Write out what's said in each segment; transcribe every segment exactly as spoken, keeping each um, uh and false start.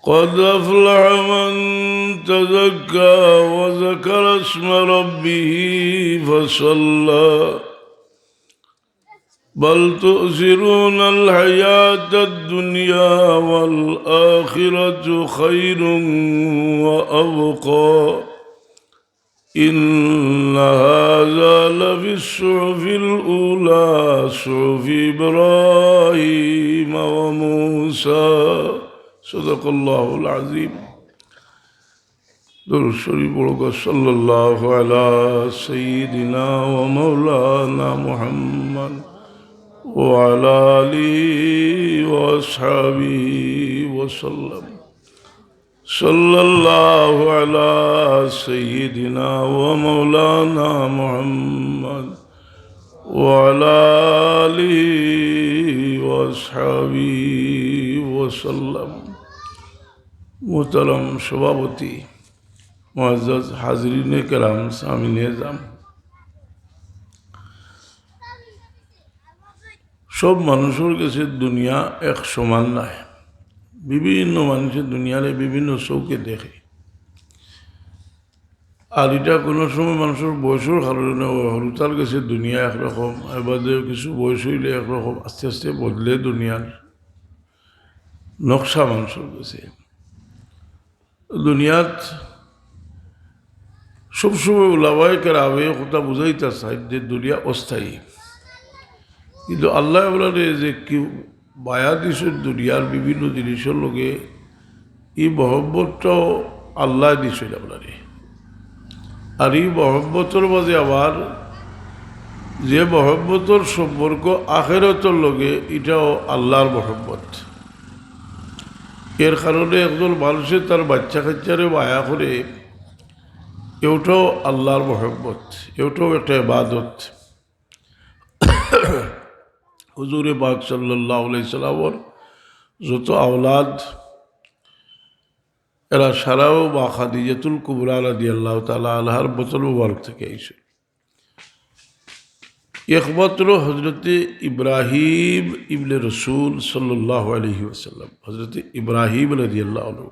قد أفلح من تزكى وذكر اسم ربه فصلى. بل تؤثرون الحياة الدنيا والآخرة خير وأبقى. إن هذا لفي الصحف الأولى صحف إبراهيم وموسى. صدق الله العظيم. درود شريف পড়ুক্কা। صلى الله على سيدنا ومولانا محمد وعلى آله وأصحابه وسلم. صلى الله على سيدنا ومولانا محمد وعلى آله وأصحابه وسلم. محترم সভাপতি, মুআজ্জাজ হাজিরিনে কেরাম, সামিনে এজাম, সব মানুষর গেছে দুনিয়া এক সমান নায়। বিভিন্ন মানুষে দুনিয়ারে বিভিন্ন চউখে দেখে। আর ইটা কুনু সময় মানুষর বয়সর কারণে অয়, হুরুতার গেছে দুনিয়া একরকম, এরবাদে কিছু বয়স অইলে একরকম, আস্তে আস্তে বদলে দুনিয়ার নকশা মানুষর গেছে। দুনিয়াত সবসময় উলামায়ে কেরামে কথা বুঝাইতা চাইন যে দুনিয়া অস্থায়ী, কিন্তু আল্লায় আমরারে যে কিউ মায়া দিছইন দুনিয়ার বিভিন্ন জিনিসর লগে, ই মহব্বতটাও আল্লায় দিছইন আমরারে। আর ই মহব্বতর মাঝে আবার যে মহব্বতর সম্পর্ক আখেরাতর লগে, ইটাও আল্লার মহব্বত। এর কারণে একজন মানুষে তার বাইচ্চা-কাইচ্চারে মায়া করে, এওটাও আল্লার মহব্বত, এওটাও একটা ইবাদত। হুজুরে পাক সাল্লাল্লাহু আলাইহি সাল্লামর যত আওলাদ, এরা সারাও মা খাদিজাতুল কুবরা রাদিয়াল্লাহু তাআলা আনহার বতন মুবারক থাকি আইছে। একমাত্র হযরতে ইব্রাহিম ইবনে রসুল সাল্লাল্লাহু আলাইহি ওয়াসাল্লাম, হযরতে ইব্রাহিম রাদিয়াল্লাহু আনহু,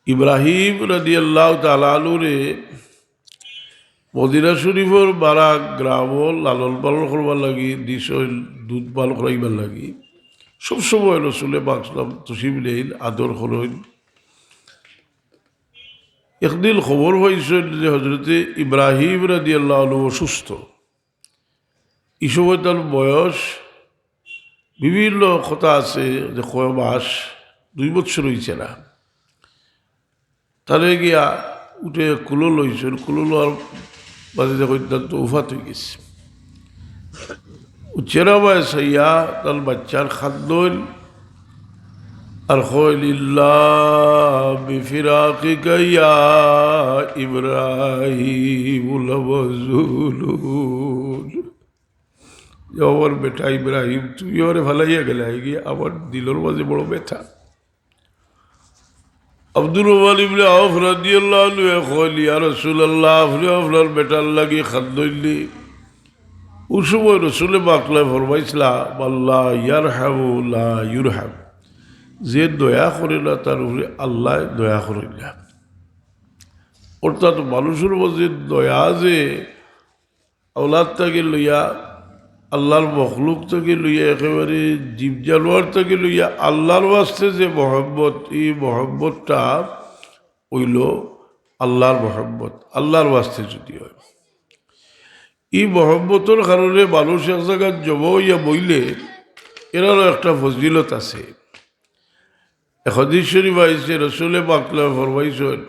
ইব্রাহিম রাদিয়াল্লাহু তাআলা আনহুরে মদিনা শরীফর বারা গ্রামো লালন পালন করবার লাগি দিছইন, দুধ পান করাইবার লাগি। সব সময় রসুলে পাক সাল্লাম তশরিফ নেইন, আদর করইন। একদিন খবর পাইছইন যে হযরতে ইব্রাহিম রাদিয়াল্লাহু আনহু অসুস্থ। ই সময় তার বয়স, বিভিন্ন কথা আছে যে কয় মাস, দুই বছর অইছে না। তারে গিয়া উঠে কুলো লইছইন, কুলো লওয়ার বাদে দেখইন তার তো উফাত অইগেছে। উঠে না বায় চাইয়া তার বাইচ্চার কান্দইন আর কইল, "ইল্লা বিফিরাকিকা ইয়া ইব্রাহিম লামাহজুনুন।" যে আমার বেটা ইব্রাহিম, তুমি আমারে ফালাইয়া গেলায়, ইগিয়ে আমার দিলর মাঝে বড় ব্যথা। আব্দুর রহমান ইবনে আউফ রাদিয়াল্লাহু আনহু কইল, "ইয়া রাসূলুল্লাহ, আপনে আপনার বেটার লাগি কান্দইন নি?" অউ সময় রসুলে পাক ফরমাইছলা, "মান লা ইয়ারহামু লা ইউরহাম।" যে দয়া করে না, তার উপরে আল্লায় দয়া করইন না। অর্থাৎ মানুষর মাঝে দয়া যে আওলাদ থাকি লইয়া, আল্লার মখলুক থাকি লইয়া, একেবারে জীব জানোয়ার থাকি লইয়া, আল্লার ওয়াস্তে যে মহব্বত, ই মহব্বতটা অইলো আল্লার মহব্বত, আল্লার ওয়াস্তে যদি অয়। ই মহব্বতর কারণে মানুষ এক জাগাত জমা অইয়া বইলে এরারও একটা ফজিলত আছে। এক হাদিস শরীফ আইছে, রসুলে পাক ফরমাইছইন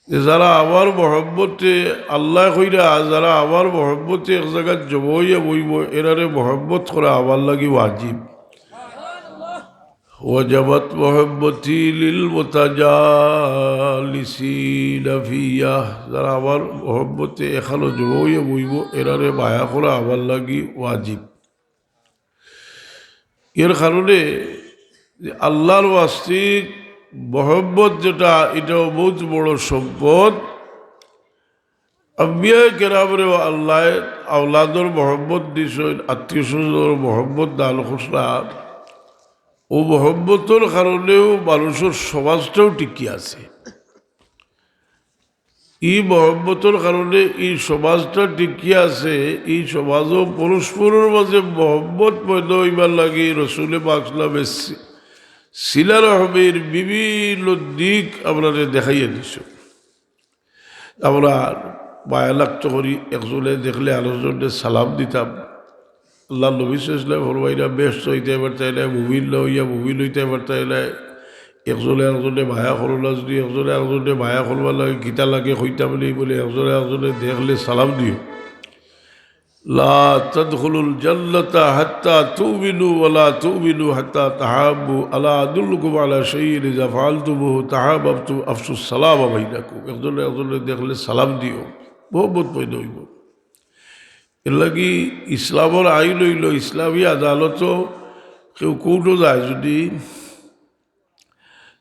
যে, "যারা আমার মহব্বতে", আল্লায় কইরা, "যারা আমার মহব্বতে এক জাগাত জমা অইয়া বইবো, এরারে মহব্বত করা আমার লাগি ওয়াজিব।" "ওয়াজাবাত মহব্বতি লিল মুতাজালিসিনা ফিয়া", যারা আমার মহব্বতে একখানো জমা অইয়া বইবো, এরারে মায়া করা আমার লাগি ওয়াজিব। এর কারণে যে আল্লার ওয়াস্তে মহব্বত যেটা, এটাও বহুত বড় সম্পদ। আম্বিয়ায়ে কেরামরেও আল্লায় আওলাদর মহব্বত দিছইন, আত্মীয় স্বজনর মহব্বত দান করছলা। অউ মহব্বতর কারণেউ মানুষর সমাজটাও টিকি আছে। ই মহব্বতর কারণে ই সমাজটা টিকি আছে। ই সমাজও পরস্পরর মাঝে মহব্বত পয়দা অইবার লাগি রসুলে পাক সাল্লামে সি-, সিলা রহমের বিভিন্ন দিক আমরারে দেখাইয়া দিছে। আমরা মায়া লাগতো করি, একজনে দেখলে আরোজনে সালাম দিতাম। আল্লাহর নবী সাল্লাল্লাহু আলাইহি ওয়াসাল্লাম ফরমাইরা, বেহেশত অইতে পারতায় নায়, মুমিন না অইয়া মুমিন অইতে পারতায় নায়। একজনে আরোজনে মায়া করো না, যদি একজনে আরোজনে মায়া করবার লাগি কিতা লাগে কইতাম নি বলে, একজনে আরোজনে দেখলে সালাম দিও। لا تدخلوا الجنة حتى تؤمنوا ولا تؤمنوا حتى تحابوا، ألا أدلكم على شيء إذا فعلتموه تحاببتم، أفشوا السلام بينكم। একজনে একজনে দেখলে সালাম দিও, মহব্বত পয়দা অইবো। এর লাগি ইসলামর আইন অইলো, ইসলামী আদালতও কেউ কোর্টো যায় যদি,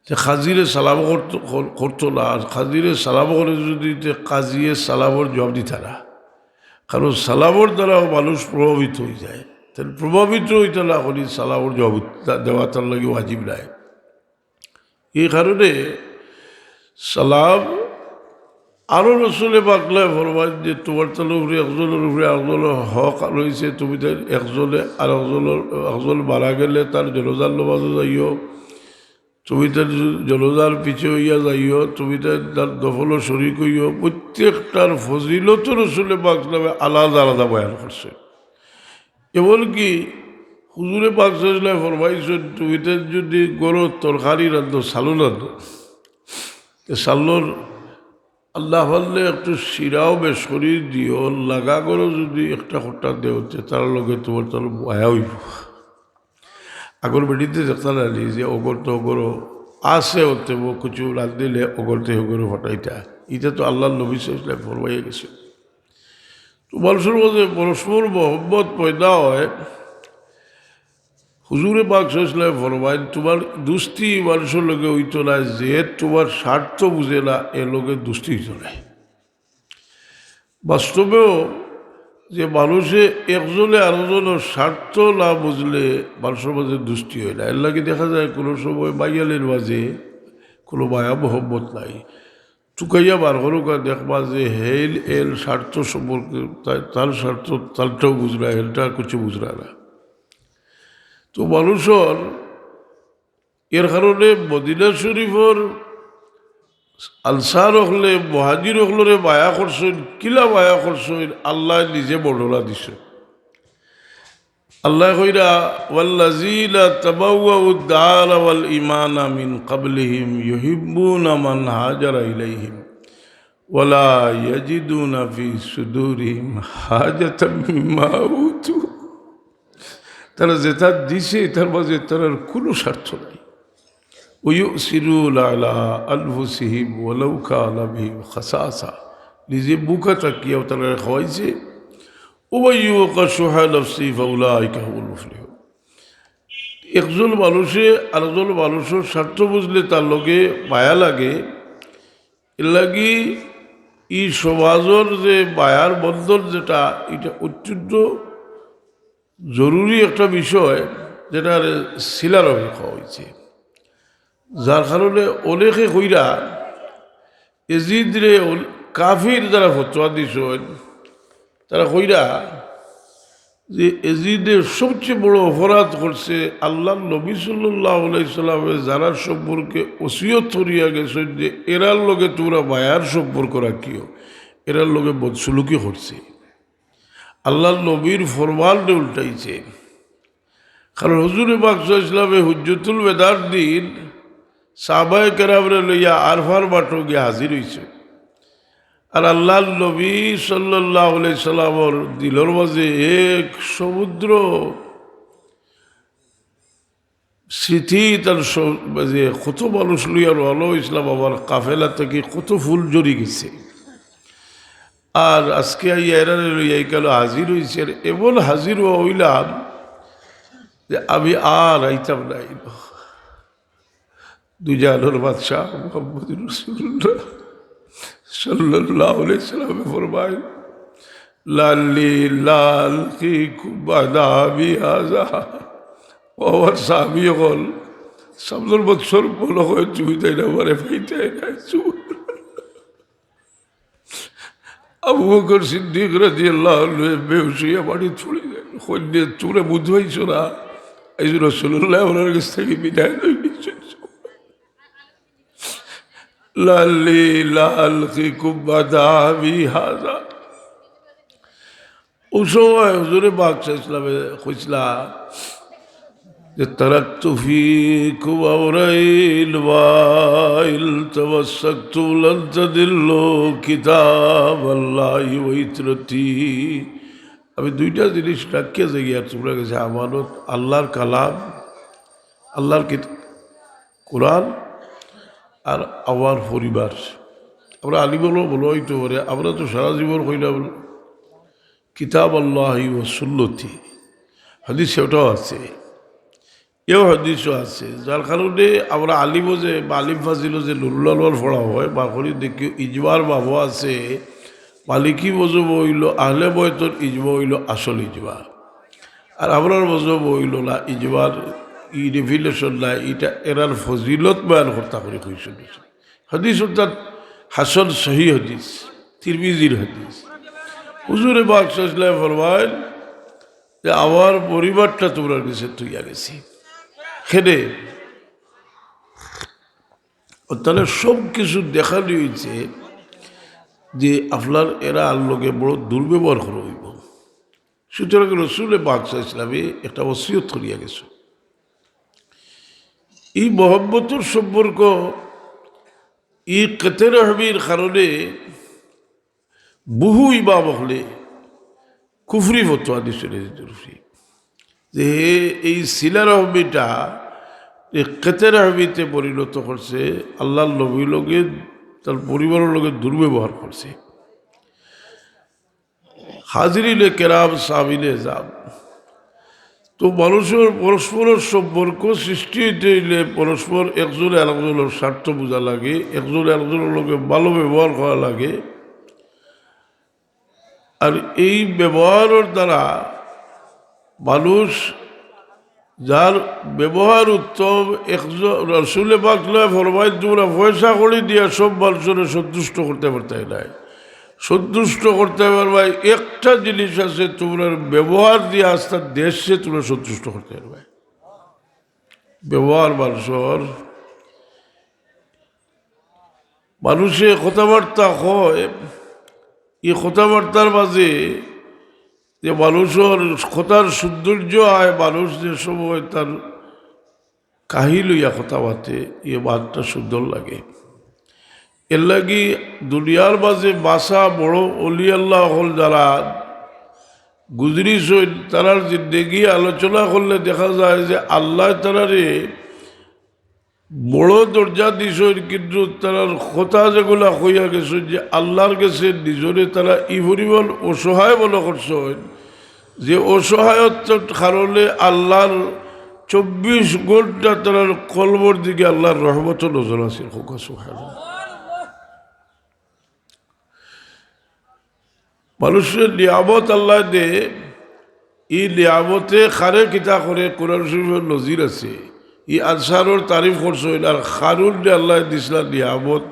তে কাজিরে সালাম করতো, কর-, করতো না। আর কাজিরে সালাম করে যদি, তে কাজিয়ে সালামর জবাব দিতা না। কারণ সালামর দ্বারাও মানুষ প্রভাবিত অইযায়। তে প্রভাবিত অইতা না করি সালামর জবাব দে-, দেওয়া তার লাগি ওয়াজিব নায়। ই কারণে সালাম আরো রসুলে পাক সাল্লাল্লাহু আলাইহি ওয়াসাল্লামে ফরমাইন যে, তুমার তান উপরে একজনর উপরে আরোজনর হক রইছে, তুমি তাইন একজনে আরোজনর, একজন মারা গেলে তার জানাজার নমাজো যাইও, তুমি তার জানাজার পিছে অইয়া যাইও, তুমি তার, তার দফনো শরিক অইও। প্রত্যেকটার ফজিলত রসুলে পাক সাল্লাল্লাহু আলাইহি ওয়াসাল্লামে আলাদা আলাদা বয়ান করছে। এমনকি হুজুরে পাক সাল্লাল্লাহু আলাইহি ওয়াসাল্লামে ফরমাইছইন, তুমি তাইন যদি গরো তরকারি রান্ধো, সালন রান্ধো, তে সালনর আল্লাহ পারলে একটু শিরাও বেশ করি দিও, লাগা গরো যদি একটা খোটা দেও, তে তার লগে তুমার তার মায়া অইবো। আগর বেটিন্তে দেখতা নানি যে অগর তো অগরো আছে, অতে ও কিছু রান্ধিলে অগরতে অগরো ফাটাইতা। ইটা তো আল্লাহর নবী সাল্লাল্লাহু আলাইহি ওয়াসাল্লামে ফরমাইয়া গেছে। তো মানুষর মাঝে পরস্পর মহব্বত পয়দা অয়। হুজুরে পাক সাল্লাল্লাহু আলাইহি ওয়াসাল্লামে ফরমাইন, তুমার দুস্তি মানুষর লগে অইতো নায়, যে তুমার স্বার্থ বুঝে না, এর লগে দুস্তি অইতো নায়। বাস্তবেও যে মানুষে একজনে আরোজনর স্বার্থ না বুঝলে মানুষর মাঝে দুস্তি অয় না। এর লাগি দেখা যায় কুনু সময় মাইয়ালির মাঝে কুনু মায়া মহব্বত নাই। তুকাইয়া বার করুক্কা, দেখবা যে হেইল এল স্বার্থ সম্পর্কে, তা-, তার স্বার্থ তারটাও বুঝরা, হেলটা কিছু বুঝরা না। তো মানুষর এর কারণে মদিনা শরিফর আনসার অকলে, মুহাজির অকলরে মায়া করছইন, কিলা মায়া করছইন, আল্লায় নিজে বর্ণনা দিছইন। আল্লায় কইরা, والذين تبوأوا الدار والإيمان من قبلهم يحبون من هاجر إليهم ولا يجدون في صدورهم حاجة مما أوتوا। তারা যেটা দিছে, তার মাঝে তারার কুনু স্বার্থ নাই। ويؤثرون على أنفسهم ولو كان بهم خصاصة। নিজে ভুকা থাকিয়াও তারারে খাওয়াইছে। ومن يوق شح نفسه فأولئك هم المفلحون। একজন মানুষে আরজন মানুষর স্বার্থ বুঝলে তার লগে মায়া লাগে। এর লাগি ই সমাজর যে মায়ার বন্ধন যেটা, ইটা অত্যন্ত জরুরি একটা বিষয়, যেটারে সিলা রহিম কওয়া অইছে। যার কারণে অনেকে কইরা এজিদরে অন-, কাফির যারা ফতোয়া দিছইন, তারা কইরা যে এজিদে সবচেয়ে বড় অপরাধ করছে, আল্লাহর নবী সাল্লাল্লাহু আলাইহি সাল্লামে যারার সম্পর্কে ওসিয়ত করিয়া গেছইন যে এরার লগে তুমরা মায়ার সম্পর্ক রাখিও, এরার লগে বদসলুকি করছে। আল্লাহর নবীর ফরমানরে উল্টাইছে। কারণ হুজুরে পাক সাল্লাল্লাহু আলাইহি ওয়াসাল্লামে হুজ্জতুল বেদার দিন সাহাবায়ে কেরামরে লইয়া আরফার মাঠো গিয়া হাজির অইছে। আর আল্লাহর নবী সাল্লাল্লাহু আলাইহি সাল্লামর দিলর মাঝে এক সমুদ্র স্মৃতি, তার স-, যে কত মানুষ লইয়া রওনা অইছিলাম, আমার কাফেলা থাকি কত ফুল ঝরি গেছে। আর আজকে আইয়া এরারে লইয়া ইকানো হাজির অইছি, আর এমন হাজির অইলাম যে আমি আর আইতাম না। দুজাহানর বাদশাহ মুহাম্মদুর রাসূলুল্লাহ সাল্লাল্লাহু আলাইহি ওয়াসাল্লামে ফরমায়, "লাআল্লী লা আলকীকুম বা'দা আমী হাযা।" ও আমার সাহাবী অকল, সামনের বছর মনে হয় তুমি তাই না আমারে পাইতায় না। আবু বকর সিদ্দিক রাদিয়াল্লাহু আনহু বেহুশ অইয়া বাড়িত পড়ি যায়। কইন যে, "তোমরা বুঝ পাইছো না, এই যে রাসূলুল্লাহ ওনার কাছ থেকে বিদায় লই নিচ্ছেন।" লাআল্লি লা আলকিকুম বাদা আমি হাযা। অউ সময় হুজুরে পাক সাল্লাল্লাহু আলাইহি ওয়াসাল্লামে কইছলা যে, "তারাকতু ফীকুম আমরাইন মা ইন তামাসসাকতুম লান তাদিল্লু কিতাবাল্লাহি ওয়া ইতরাতি।" আমি দুইটা জিনিস রাখিয়া যাইয়ার তুমরার গেছে আমানত, আল্লাহর কালাম, আল্লাহর কিত-, কোরআন আর আমার পরিবার। আমরা আলিম অকল বলা অইতো পারে, আমরা তো সারা জীবন কইলাম কিতাবাল্লাহি ওয়া সুন্নতি, হাদিস ওটাও আছে, এও হাদিসও আছে। যার কারণে আমরা আলিমও যে বা আলিম ফাজিলও যে নুরুল আনোয়ার পড়া হয়, বা করি দেখি ইজমার বাবও আছে, মালিকি মজহব অইলো, আহলে বয়তর ইজমা অইলো আসল ইজমা। আর আমরার মজহব অইলো না, ইজমার ই ডেফিনেশন নাই, ইটা এরার ফজিলত বয়ান করতা করি কইছইন। হাদিস অর্থাৎ হাসান সহি হাদিস, তিরমিজির হাদিস। হুজুরে পাক সাল্লাল্লাহু আলাইহি ওয়াসাল্লাম ফরমাইন যে, "আমার পরিবারটা তুমরার গেছে থইয়া গেছি।" কেনে? তাহলে সব কিছু দেখানি অইছে যে আপনার এরার লগে বড় দুর্ব্যবহার করা অইবো। সুতরাং রসুলে পাক সাল্লাল্লাহু আলাইহি ওয়াসাল্লামে একটা ওসিয়ত করিয়া গেছইন। ই মহব্বতর সম্পর্ক, ই কেতে রহমির কারণে বহু ইমাম অকলে কুফরি ফতোয়া দিছইন, যে এই সিলা রহমিটা এই কেতে রহমিতে পরিণত করছে, আল্লাহর নবীর লগে, তার পরিবারর লগে দুর্ব্যবহার করছে। হাজিরিনে কেরাম, সামিনে এজাম, তো মানুষর পরস্পরর সম্পর্ক সৃষ্টি অইতে অইলে পরস্পর একজনে আরেকজনর স্বার্থ বুঝা লাগে, একজনে আরেকজনর লগে ভালো ব্যবহার করা লাগে। আর এই ব্যবহারর দ্বারা মানুষ যার ব্যবহার উত্তম, একজন রসুলে পাক সাল্লাল্লাহু আলাইহি ওয়াসাল্লাম ফরমাইন, "তুমরা পয়সা কড়ি দিয়া সব মানুষরে সন্তুষ্ট করতে পারতায় নায়, সন্তুষ্ট করতে পারবায় একটা জিনিস আছে, তুমরার ব্যবহার দিয়া আস্তা দেশরে তুমরা সন্তুষ্ট করতে পারবায়।" ব্যবহার মানুষর, মানুষে কথাবার্তা কয়, ই কথাবার্তার মাঝে যে মানুষর কথার সৌন্দর্য আয়, মানুষ যে সময় তার কাহি লইয়া কথা মাতে, ই মাতটা সুন্দর লাগে। এরলাগি দুনিয়ার মাঝে বাছা বড় অলি আল্লাহ অকল যারা গুজরিছইন, তারার জিন্দেগি আলোচনা করলে দেখা যায় যে আল্লায় তারারে বড় দরজা দিছইন, কিন্তু তারার কথা যেগুলা কইয়া গেছইন যে আল্লাহর গেছে নিজরে তারা ই পরিমাণ অসহায় মনে করছইন, যে অসহায়ত্বর কারণে আল্লাহর চব্বিশ ঘন্টা তারার কলবর দিকে আল্লাহর রহমত নজর আছিল। কউক্কা সুবহানাল্লাহ। মানুষরে নিয়ামত আল্লায় দে, ই নিয়ামতে কারে কিতা করে, কোরআন শরীফর নজির আছে। ই আনসারর তারিফ করছইন, আর কারুনরে আল্লায় দিছলা নিয়ামত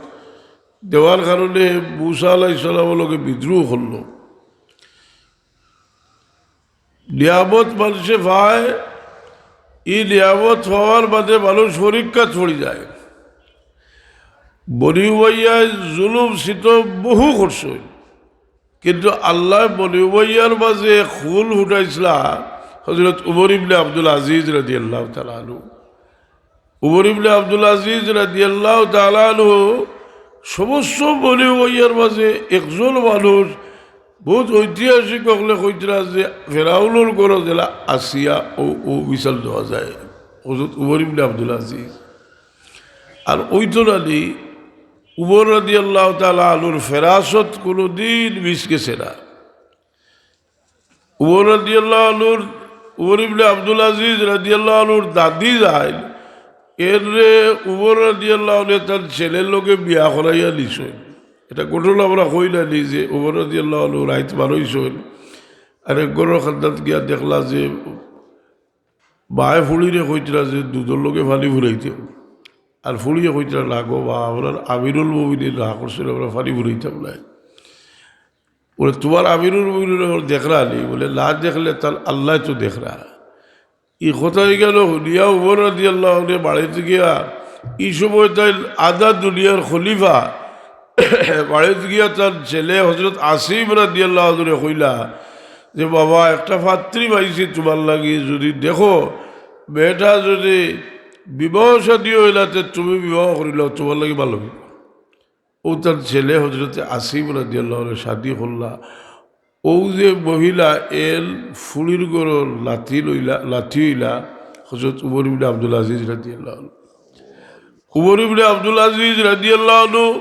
দেওয়ার কারণে মুসা আলাইহিস সালামর লগে বিদ্রোহ করলো। নিয়ামত মানষে পায়, ই নিয়ামত পাওয়ার বাদে মানুষ পরীক্ষাত পড়ি যায়। বনি উমাইয়ায় জুলুম সিতম বহু করছইন, কিন্তু আল্লায় বনি উমাইয়ার মাঝে খুন ফুটাইছলা হযরত উমর ইবনে আব্দুল আজিজ রাদিয়াল্লাহু তাআলা আনহু। উমর ইবনে আব্দুল আজিজ রাদিয়াল্লাহু তাআলা আনহু সমস্ত বনি উমাইয়ার মাঝে একজন মানুষ, বহুত ঐতিহাসিক অকলে কইতরা যে ফেরাউনর ঘরো যেলা আসিয়া অউ, অউ মিসাল দেওয়া যায়, হযরত উমর ইবনে আব্দুল আজিজ। আর অইতো নানি উমর রাদিয়াল্লাহু তাআলা আনহুর ফেরাসত কুনুদিন মিস গেছে না। উমর রাদিয়াল্লাহু আনহুর, উমর ইবনে আব্দুল আজিজ রাদিয়াল্লাহু আনহুর দাদি যাইন, এররে উমর রাদিয়াল্লাহু আনহু তার ছেলের লগে বিয়া করাইয়া নিছইন। এটা ঘটনা আমরা কইলানি যে উমর রাদিয়াল্লাহু আনহু রাইত বারইছইন, আর এক ঘরর কান্দাত গিয়া দেখলা যে বায় ফুড়িরে কইতরা যে দুধর লগে পানি ফুরাইতে, আর ফুড়িয়ে কইতরা, "না গো বা, আমরার আমিরুল মুমিনিন না করছইন, আমরা পানি ফুরাইতাম নায়।" বলে, "তুমার আমিরুল মুমিনিন দেখরা নি?" বলে, "না দেখলে তার আল্লায় তো দেখরা।" ই কথা ইখান হুনিয়া উমর রাদিয়াল্লাহু আনহু বাড়িত গিয়া, ই সময় তাইন আধা দুনিয়ার খলিফা, বাড়িত গিয়া তান ছেলে হযরত আসিম রাদিয়াল্লাহু আনহুরে কইলা যে, "বাবা, একটা পাত্রী পাইছি তুমার লাগি, যুদি দেখো, মেয়েটা যুদি বিবাহ শাদী অইলা, তে তুমি বিবাহ করিলাও, তুমার লাগি ভালা অইবো।" অউ তান ছেলে হযরতে আসিম রাদিয়াল্লাহু আনহু শাদী করলা। অউ যে মহিলা এন ফুড়ির ঘরর লাতি লইলা, লাতি অইলা হযরত উমর ইবনে আব্দুল আজিজ রাদিয়াল্লাহু আনহু। উমর ইবনে আব্দুল আজিজ রাদিয়াল্লাহু আনহু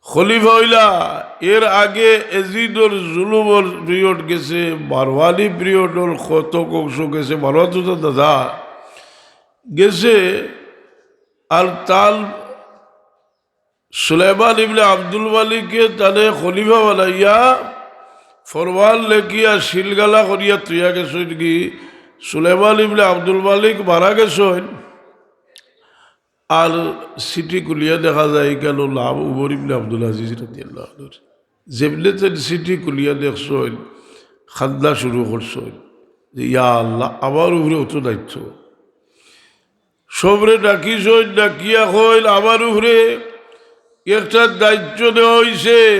খলিফা অইলা। এর আগে এজিদর জুলুমর period গেছে, মারওয়ানি period অর কত অংশ গেছে, মারওয়ান তো তার দাদা গেছে। আর তান সুলাইমান ইবনে আব্দুল মালিকে তানে খলিফা বানাইয়া ফরমান লেখিয়া সিলগালা করিয়া থইয়া গেছইন গি। সুলাইমান ইবনে আব্দুল মালিক মারা গেছইন। আর চিঠি খুলিয়া দেখা যায় ইখানো নাম উমর ইবনে আব্দুল আজিজ রাদিয়াল্লাহু আনহুর। যেমনে তাইন চিঠি খুলিয়া দেখছইন, কান্দা শুরু করছইন যে, "ইয়া আল্লাহ, আমার উপরে অত দায়িত্ব।" সবরে ডাকিছইন, ডাকিয়া কইন, "আমার উপরে একটা দায়িত্ব দেওয়া অইছে,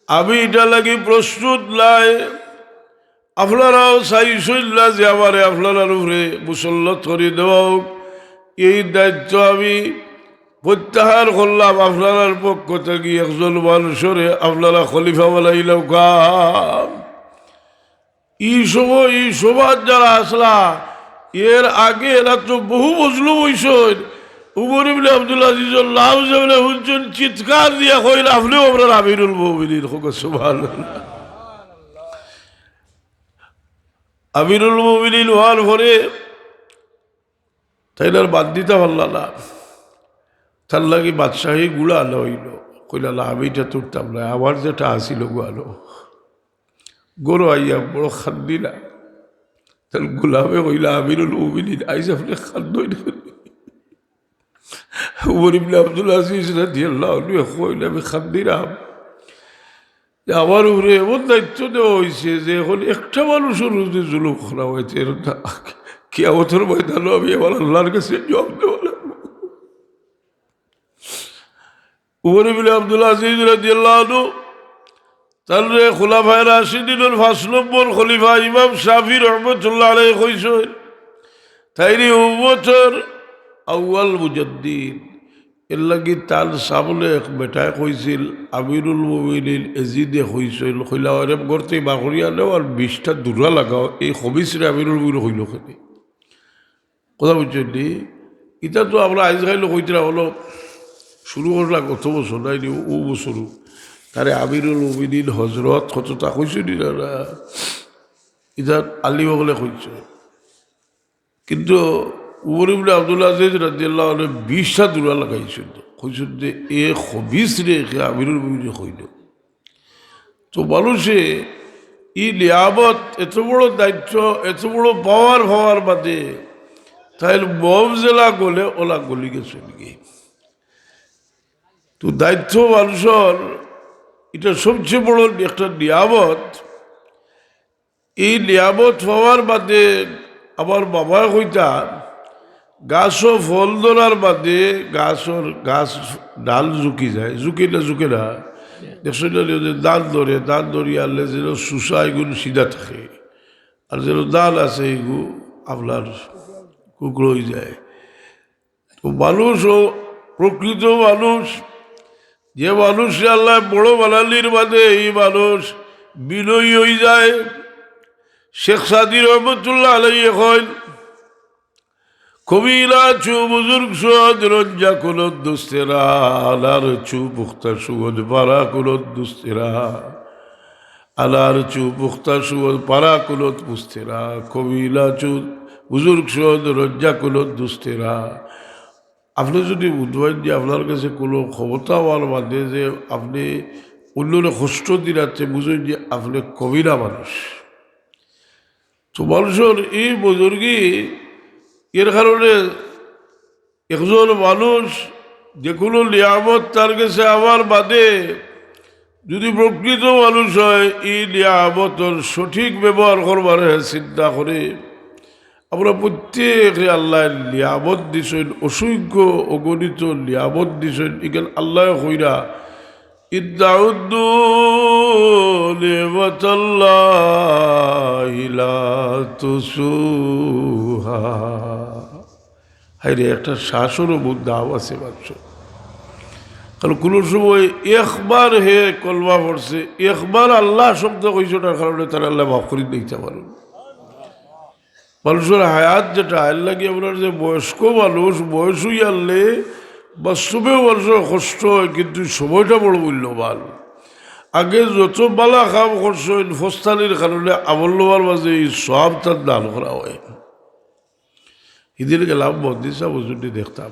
আমি ইটার লাগি প্রস্তুত নায়। আপনারাও চাইছইন না যে আমারে আপনারার উপরে মুসল্লত করি দেওয়া অউক। এই দায়িত্ব আমি প্রত্যাহার করলাম আপনারার পক্ষ থাকি, একজন মানুষরে আপনারা খলিফা বানাইলাউক্কা।" ই সময় ই সভাত যারা আছলা, এর আগে এরা তো বহু মজলুম অইছইন। উমর ইবনে আব্দুল আজিজর নাম যেমনে হুনছইন, চিৎকার দিয়া কইন, "আপনেও আমরার আমিরুল মুমিনিন।" কউক্কা সুবহানাল্লাহ। আমিরুল মুমিনিন অওয়ার পরে তাইন আর বাদ দিতা পারলা না। তার লাগি বাদশাহী ঘুড়া আনা অইলো। কইলা, "না, আমি ইটা তুলতাম না, আমার যেটা আছিল অগু আনো।" ঘরো আইয়া বড় কান্দিলা। তার গোলামে কইলা, "আমিরুল মুমিনিন, আইজ আপনে কান্দইন কেনে?" উমর ইবনে আব্দুল আজিজ রাদিয়াল্লাহু আনহু কইলা, "আমি কান্দিরাম যে আমার উপরে এমন দায়িত্ব দেওয়া অইছে যে এখন একটা মানুষর উপরে জুলুম করা অইছে, এর না, কিয়ামতর ময়দানো আমি আমার আল্লাহর কাছে জবাব দেওয়া লাগবো।" উমর ইবনে আব্দুল আজিজ রাদিয়াল্লাহু আনহু তানরে খুলাফায়ে রাশিদিনর পাঁচ নম্বর খলিফা ইমাম শাফি রহমতুল্লাহ আলাইহি কইছইন, তাইন উম্মতর আউয়াল মুজাদ্দিদ। এর লাগি তান সামনে এক বেটায় কইছিল, আমিরুল মুমিনিন এজিদে কইছইন, কইলা, "ওরে ঘর থাকি বার করিয়া নেও আর বিশটা দুরা লাগাও, এই খবিছরে আমিরুল মুমিনিন কইলো কেনে?" কথা বুঝছইন নি? ইটা তো আমরা আইজ খাইলে কইতরা অইলো, শুরু করলা গত বছর, নায় নি, অউ বছরও। তারে আমিরুল মুমিনিন হজরত কততা কইছইন নি না, না? ইটা আলিম অকলে কইছইন। কিন্তু উমর ইবনে আব্দুল আজিজ রাদিয়াল্লাহু আনহু বিশটা দুরা লাগাইছইন। কইছইন যে, "এ খবিছরে কে আমিরুল মুমিনিন কইলো?" তো মানুষে ই নিয়ামত, এত বড় দায়িত্ব, এত বড় power পাওয়ার বাদে তাইন মম যেলা গলে অলা গলি গেছইন গি। তো দায়িত্ব মানুষর ইটা সবচেয়ে বড় একটা নিয়ামত। এই নিয়ামত পাওয়ার বাদে আমার বাবায় কইতা, গাছো ফল ধরার বাদে গাছর, গাছ ডাল ঝুকি যায়, ঝুকি না, ঝুকে না? দেখছইন না, ওই যে ধান ধরে, ধান ধরিয়া আনলে যেন চুচা ইগুন সিধা থাকে, আর যেন ধান আছে ইগু আপনার কুকড়া অই যায়। তো মানুষ, ও প্রকৃত মানুষ, যে মানুষরে আল্লায় বড় বানানির বাদে ই মানুষ বিনয়ী অই যায়। শেখ সাদী রহমতুল্লাহ আলাইহি কইন, "কবিলা চু বুজুর্গ সুদ রঞ্জা কুলত দুস্তেরা, আলার চু পুখতা সুদ পারা কুলত দুস্তেরা।" আলার চু পুখতা সুদ পারা কুলত দুস্তেরা, কবিলা চু বুজুর্গ সুদ রজ্জা কুলত দুস্তেরা। আপনে যুদি বুঝইন যে আপনার গেছে কুনু ক্ষমতা অওয়ার বাদে যে আপনে অইন্যরে কষ্ট দিরা, তে বুঝইন যে আপনে কবিরা মানুষ। তো মানষর ই বুজুর্গি, এর কারণে একজন মানুষ যে কুনু নিয়ামত তার গেছে আওয়ার বাদে যুদি প্রকৃত মানুষ অয়, ই নিয়ামতর সঠিক ব্যবহার করবার হে চিন্তা করে। আমরা প্রত্যেকে আল্লায় নিয়ামত দিছইন, অসংখ্য অগণিত নিয়ামত দিছইন। ইখান আল্লায় কইরা, "ইন তাউদ্দু নি'মাতাল্লাহি লা তুহসুহা।" হায়রে, একটা শ্বাসরও বহুত দাম আছে মানষর। কারণ কুনু সময় একবার হে কলমা পড়ছে, একবার আল্লাহ শব্দ কইছে, ওটার কারণে তারে আল্লায় মাফ করি দিতা পারইন। মানষর হায়াত যেটা, এর লাগি আপনার যে বয়স্ক মানুষ, বয়স অইয়ারলে বাস্তবেও মানষর কষ্ট অয়, কিন্তু সময়টা বড় মূল্যবান। আগে যত বালা কাম করছইন, ফস্তানির কারণে আমলনামার মাঝে ই সওয়াবটা দান করা অয়। হিদিন গেলাম মহদ্দিস সাব হুজুররে দেখতাম,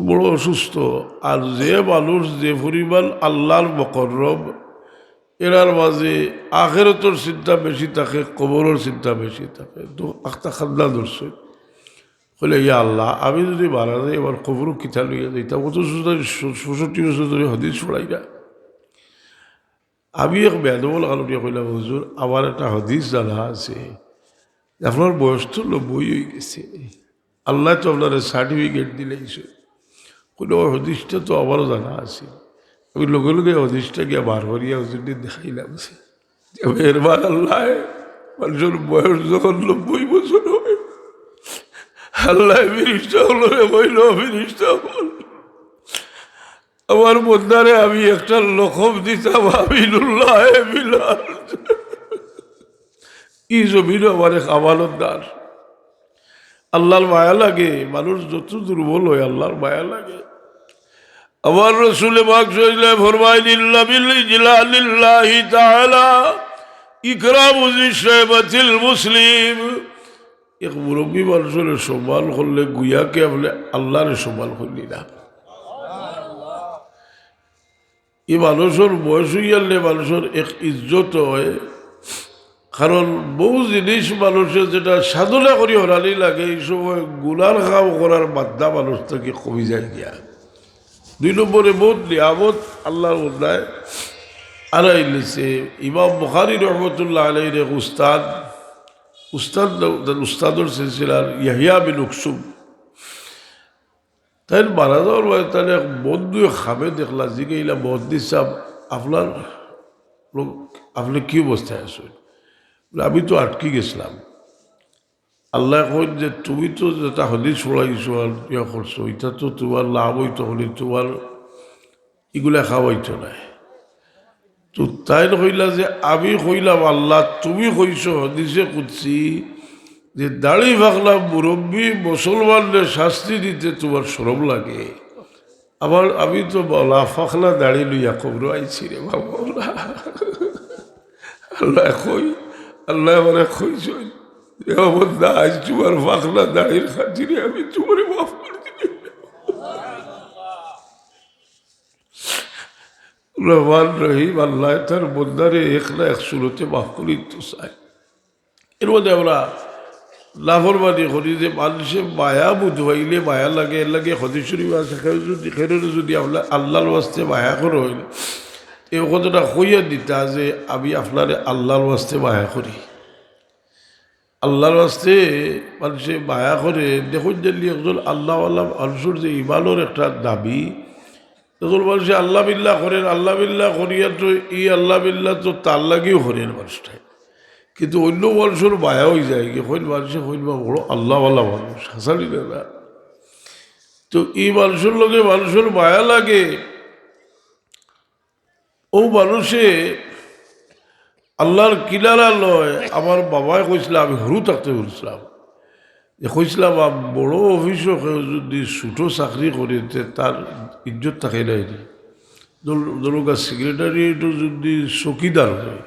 বড় অসুস্থ। আর যে মানুষ যে পরিমাণ আল্লাহর মুকররব, এরার মাঝে আখেরাতর চিন্তা বেশি থাকে, কবরর চিন্তা বেশি থাকে। তো একটা কান্দা ধরছে, কইলে, "ইয়া আল্লাহ, আমি যুদি মারা যাই, আমার কবরও কিতা লইয়া যাইতাম?" অথচ তাইন ছ-, ছষট্টি বছর ধরি হাদিস পড়াইরা। আমি এক বেয়াদবর কারণে কইলাম, "হুজুর, আমার একটা হাদিস জানা আছে, আপনার বয়স তো নব্বই অইগেছে, আল্লায় তো আপনারে সার্টিফিকেট দিলাইছে।" কইলে, "ওই হাদিসটা তো আমারও জানা আছে।" আমি লগে লগে হাদিসটা গিয়া বার করিয়া হুজুররে দেখাইলাম যে, মেহেরবান আল্লায়, মানষর বয়স যখন নব্বই বছর অয়, আল্লায় ফিরিস্তা অকলরে কইলো, "ফিরিস্তা অকল, আমার বন্দারে আমি একটা লকব দিতাম, আমিনুল্লাহ বিলাল।" ই জমিনো আমার এক আমানতদার। আল্লাহর মায়া লাগে, মানুষ যত দুর্বল অয়, আল্লাহর মায়া লাগে। আমার রসুলে পাক সাল্লাল্লাহু আলাইহি ওয়াসাল্লাম ফরমাইন, "ইন্না মিন ইজলালিল্লাহি তাআলা ইকরামু জি শাইবাতিল মুসলিম।" এক মুরব্বী মানষরে সম্মান করলে গুয়াকে আপনে আল্লাহরে সম্মান করলি না। ই মানষর বয়স অইয়ারলে মানষর এক ইজ্জত অয়, কারণ বউ জিনিস মানষে যেটা সাধনা করি হরানি লাগে, ই সময় গুনার কাম করার বাধ্যা মানুষ থাকি কমি যায় গিয়া। দুই নম্বরে বহুত নিয়ামত আল্লাহর বন্দায় আড়াই নিছে। ইমাম বুখারী রহমতুল্লাহ আলাইহির এক উস্তাদ, উস্তাদ, উস্তাদর সিলসিলার ইয়াহিয়া বিন উকসুম, তাইন মারা যাওয়ার বাদে তাইন এক বন্ধু খাবে দেখলা, জিগাইলা, "মহদ্দিস সাব, আপনার লোক, আপনে কি অবস্থায় আছইন?" বলে, "আমি তো আটকি গেছলাম।" আল্লায় কইন যে, "তুমি তো যেটা হাদিস পড়াইছো আর ইয়া করছো, ইটা তো তুমার লাভ অইতো, খালি তুমার ইগুলা খাওয়াইতো নায়।" তো তাইন কইলা যে, "আমি কইলাম, আল্লাহ, তুমি কইছো হাদিসে কুদসি যে দাড়ি পাকলা মুরব্বী মুসলমানরে শাস্তি দিতে তুমার শরম লাগে। আমার, আমি তো মলা পাকলা দাড়ি লইয়া কবরো আইছি রে বাবা।" আল্লায় কই, আল্লায় আমারে কইছইন, "এ বন্দা, আইজ তুমার পাকলা দাড়ির খাতিরে আমি তুমারে মাফ করি দিলাম।" রহমান রহিম আল্লায় তার বন্দারে এক না এক সুরতে মাফ করি দিতো চায়। এর মধ্যে আমরা লাফরমানি করি যে মানষে মায়া বুঝ পাইলে মায়া লাগে, এর লাগি হাদিস শরীফ আছে, কেউ যুদি, কেউরে যুদি আমরা আল্লাহর ওয়াস্তে মায়া করইন, এই কথাটা কইয়া দিতা যে আমি আপনারে আল্লাহর ওয়াস্তে মায়া করি। আল্লাহর ওয়াস্তে মানষে মায়া করে। দেখইন যে একজন আল্লাহওয়ালা মানষর যে ইমানর একটা দাবি, একজন মানষে আল্লাহ বিল্লাহ করের, আল্লাহ বিল্লাহ করিয়া তো ই আল্লাহ বিল্লাহ তো তার লাগিও করের মানষটায়, কিন্তু অইন্য মানষর মায়া অইযায় গি, কইন মানষে কইন বা বড় আল্লাহওয়ালা মানুষ, হাছা নি না? তো ই মানষর লগে মানষর মায়া লাগে। অউ মানষে আল্লাহর কিনারা লয়। আমার বাবায় কইছলা, আমি হুরু থাকতে কইছলাম, যে কইছলা, "বা বড় অফিসো কেউ যুদি ছুটো চাকরি করে, তে তার ইজ্জত থাকে নায় নি।" ধর-, ধরুক্কা সেক্রেটারিয়েটো যুদি চকিদার অয়,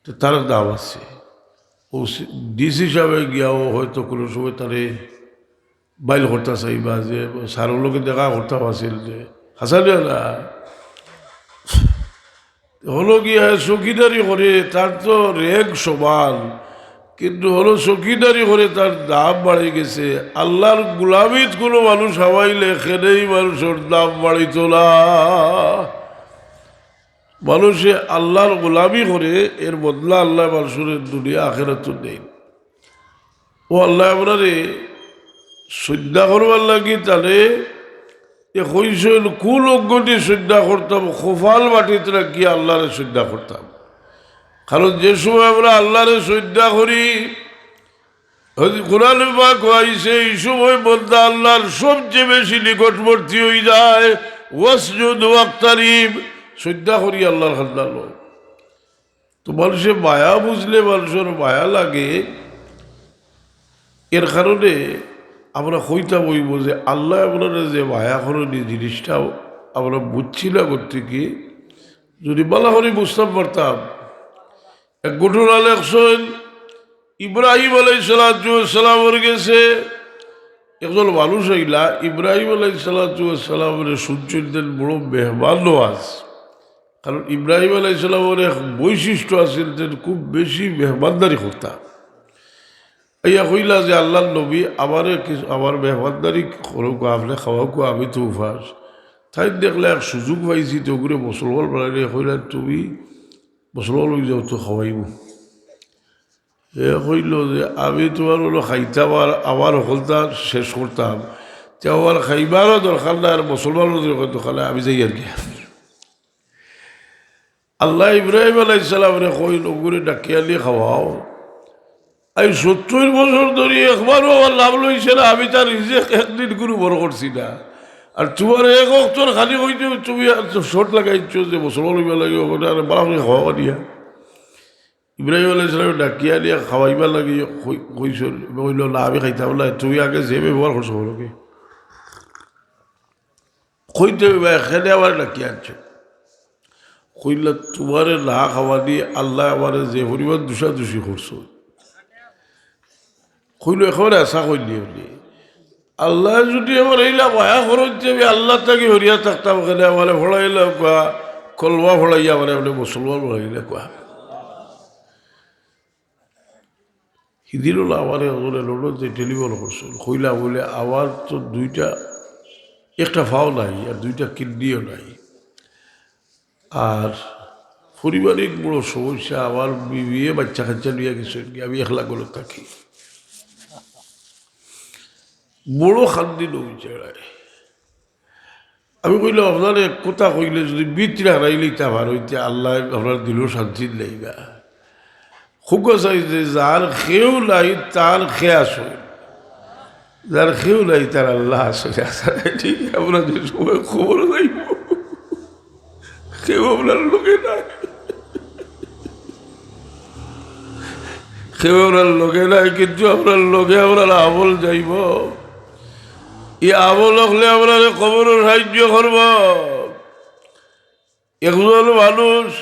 তে তার দাম আছে। অউ সি-, ডিসি সাবে গিয়াও হয়তো কুনু সময় তারে বাইল করতা চাইবা যে স্যারর লগে দেখা করতাম আছিল যে, হাছা নি না? হলো গিয়া চকিদারি করে, তার তো রেগ সমান। কিন্তু হলো চকিদারি করে তার দাম বাড়ি গেছে। আল্লাহর গোলামিত কোনো মানুষ হামাইলে খেনেই মানুষের দাম বাড়িত না। মানুষে আল্লাহর গোলামি করে, এর বদলা আল্লাহ মানুষের দুনিয়া আখেরাত দেয়। ও আল্লাহ, আমরারে সইজদা করবার লাগি তাহলে এ কইছইন, কুল অঙ্গদি সইজদা করতাম, কপাল মাটিত রাখিয়া আল্লাহরে সইজদা করতাম। কারণ যে সময় আমরা আল্লাহরে সইজদা করি, হযরত কোরআন পাক আইছে, এই সময় বন্দা আল্লাহর সবচেয়ে বেশি নিকটবর্তী হয়ে যায়। ওয়াসজুদ ওয়াক্তারিব, সইজদা করি আল্লাহর কান্দালো। তো মানুষে মায়া বুঝলে মানুষের মায়া লাগে। এর কারণে আমরা কইতাম অইব যে আল্লাহ আমরা যে মায়া করেন এই জিনিসটা আমরা বুঝছি না করতে কি, যদি ভালা করি বুঝতাম পারতাম। এক ঘটনা লেখছইন, ইব্রাহিম আলাইহিস সালাতু ওয়াস সালামর গেছে একজন মানুষ আইলা, ইব্রাহিম আলাইহিস সালাতু ওয়াস সালামরে শুনছইন তেন বড় মেহমান নওয়াজ। কারণ ইব্রাহিম আলাইহিস সালামর এক বৈশিষ্ট্য আছিল, তেন খুব বেশি মেহমানদারি করতা। আইয়া কইলা যে, "আল্লাহর নবী, আমারে কিছু, আমার মেহমানদারি করুক, আপনে খাওয়াউক, আমি তো উপাস।" তাইন দেখলা এক সুযোগ পাইছি, তো ওগুরে মুসলমান বানাইলে কইলা, "তুমি মুসলমান হয়ে যাও, তো খাওয়াইব।" এ কইল যে, "আমি তোমার হলো খাইতাম আর আমার হকলতা শেষ করতাম, তে আমার খাইবারও দরকার নাই, আর মুসলমানও দরকার নাই, আমি যাই আর কি।" আল্লাহ ইব্রাহিম আলাইহিস সালামরে কইল, "ওগুরে ডাকিয়া আনি খাওয়াও। এই সত্তর বছর ধরি একবারও আমার লাভ লইছে না, আমি তার রিজিক একদিন গুরু বড় করছি না। আর তোমার এক অক্তর খালি কইতে তুমি আর তো শর্ট লাগাইছো যে মুসলমান হইবা লাগে, ওগুরে আর বালা করে খাওয়াও আনিয়া।" ইব্রাহিম আলাইহিস সালাম ডাকিয়া আনিয়া খাওয়াইবার লাগি কই-, কইছইন, কইল, "না, আমি খাইতাম না, তুমি আগে যে ব্যবহার করছো বলো কি?" কইতে হইবা, এখানে আবার ডাকিয়া আনছো। কইলা, "তোমারে না খাওয়ানি আল্লাহ আমারে যে পরিমাণ দুষাদুষি করছো।" কইল, "একেবারে হাছা কইলি বলে। আল্লাহ যদি আমার এইলা মায়া করইন যে আমি আল্লাহ থাকি হরিয়া থাকতাম, এখানে আমারে ফড়াইলা কোয়া, কলমা ফড়াইয়া আমারে আপনি মুসলমান ফড়াইলা কোয়া।" হিদিন ওলা আমারে ওজনে লন্ডন যে টেলিফোন করছিল, কইলা বলে, "আমার তো দুইটা, একটা পাও নাই আর দুইটা কিডনিও নাই, আর পারিবারিক বড় সমস্যা, আমার বিবিয়ে বাচ্চা কাচ্চা নিয়ে গেছে, আমি একলা করে থাকি।" বড় খান্দি নই চেড়ায়। আমি কইলাম, "আপনার এক কথা কইলে যদি ভিতরে হারাই লইতা পারইন, তে আল্লাহ আপনার দিলও শান্তি দিলাইবা।" খুব চাই যে যার কেউ নাই, তার কে আছে? যার কেউ নাই, তার আল্লাহ আছে। ঠিক, আমরা যে সময় খবর যাইব, কেউ আপনার লগে নাই, কেউ আপনার লগে নাই, কিন্তু আপনার লগে আপনার আমল যাইব। এই আমল হকলে আপনারে কবরও সাহায্য করব। একজন মানুষ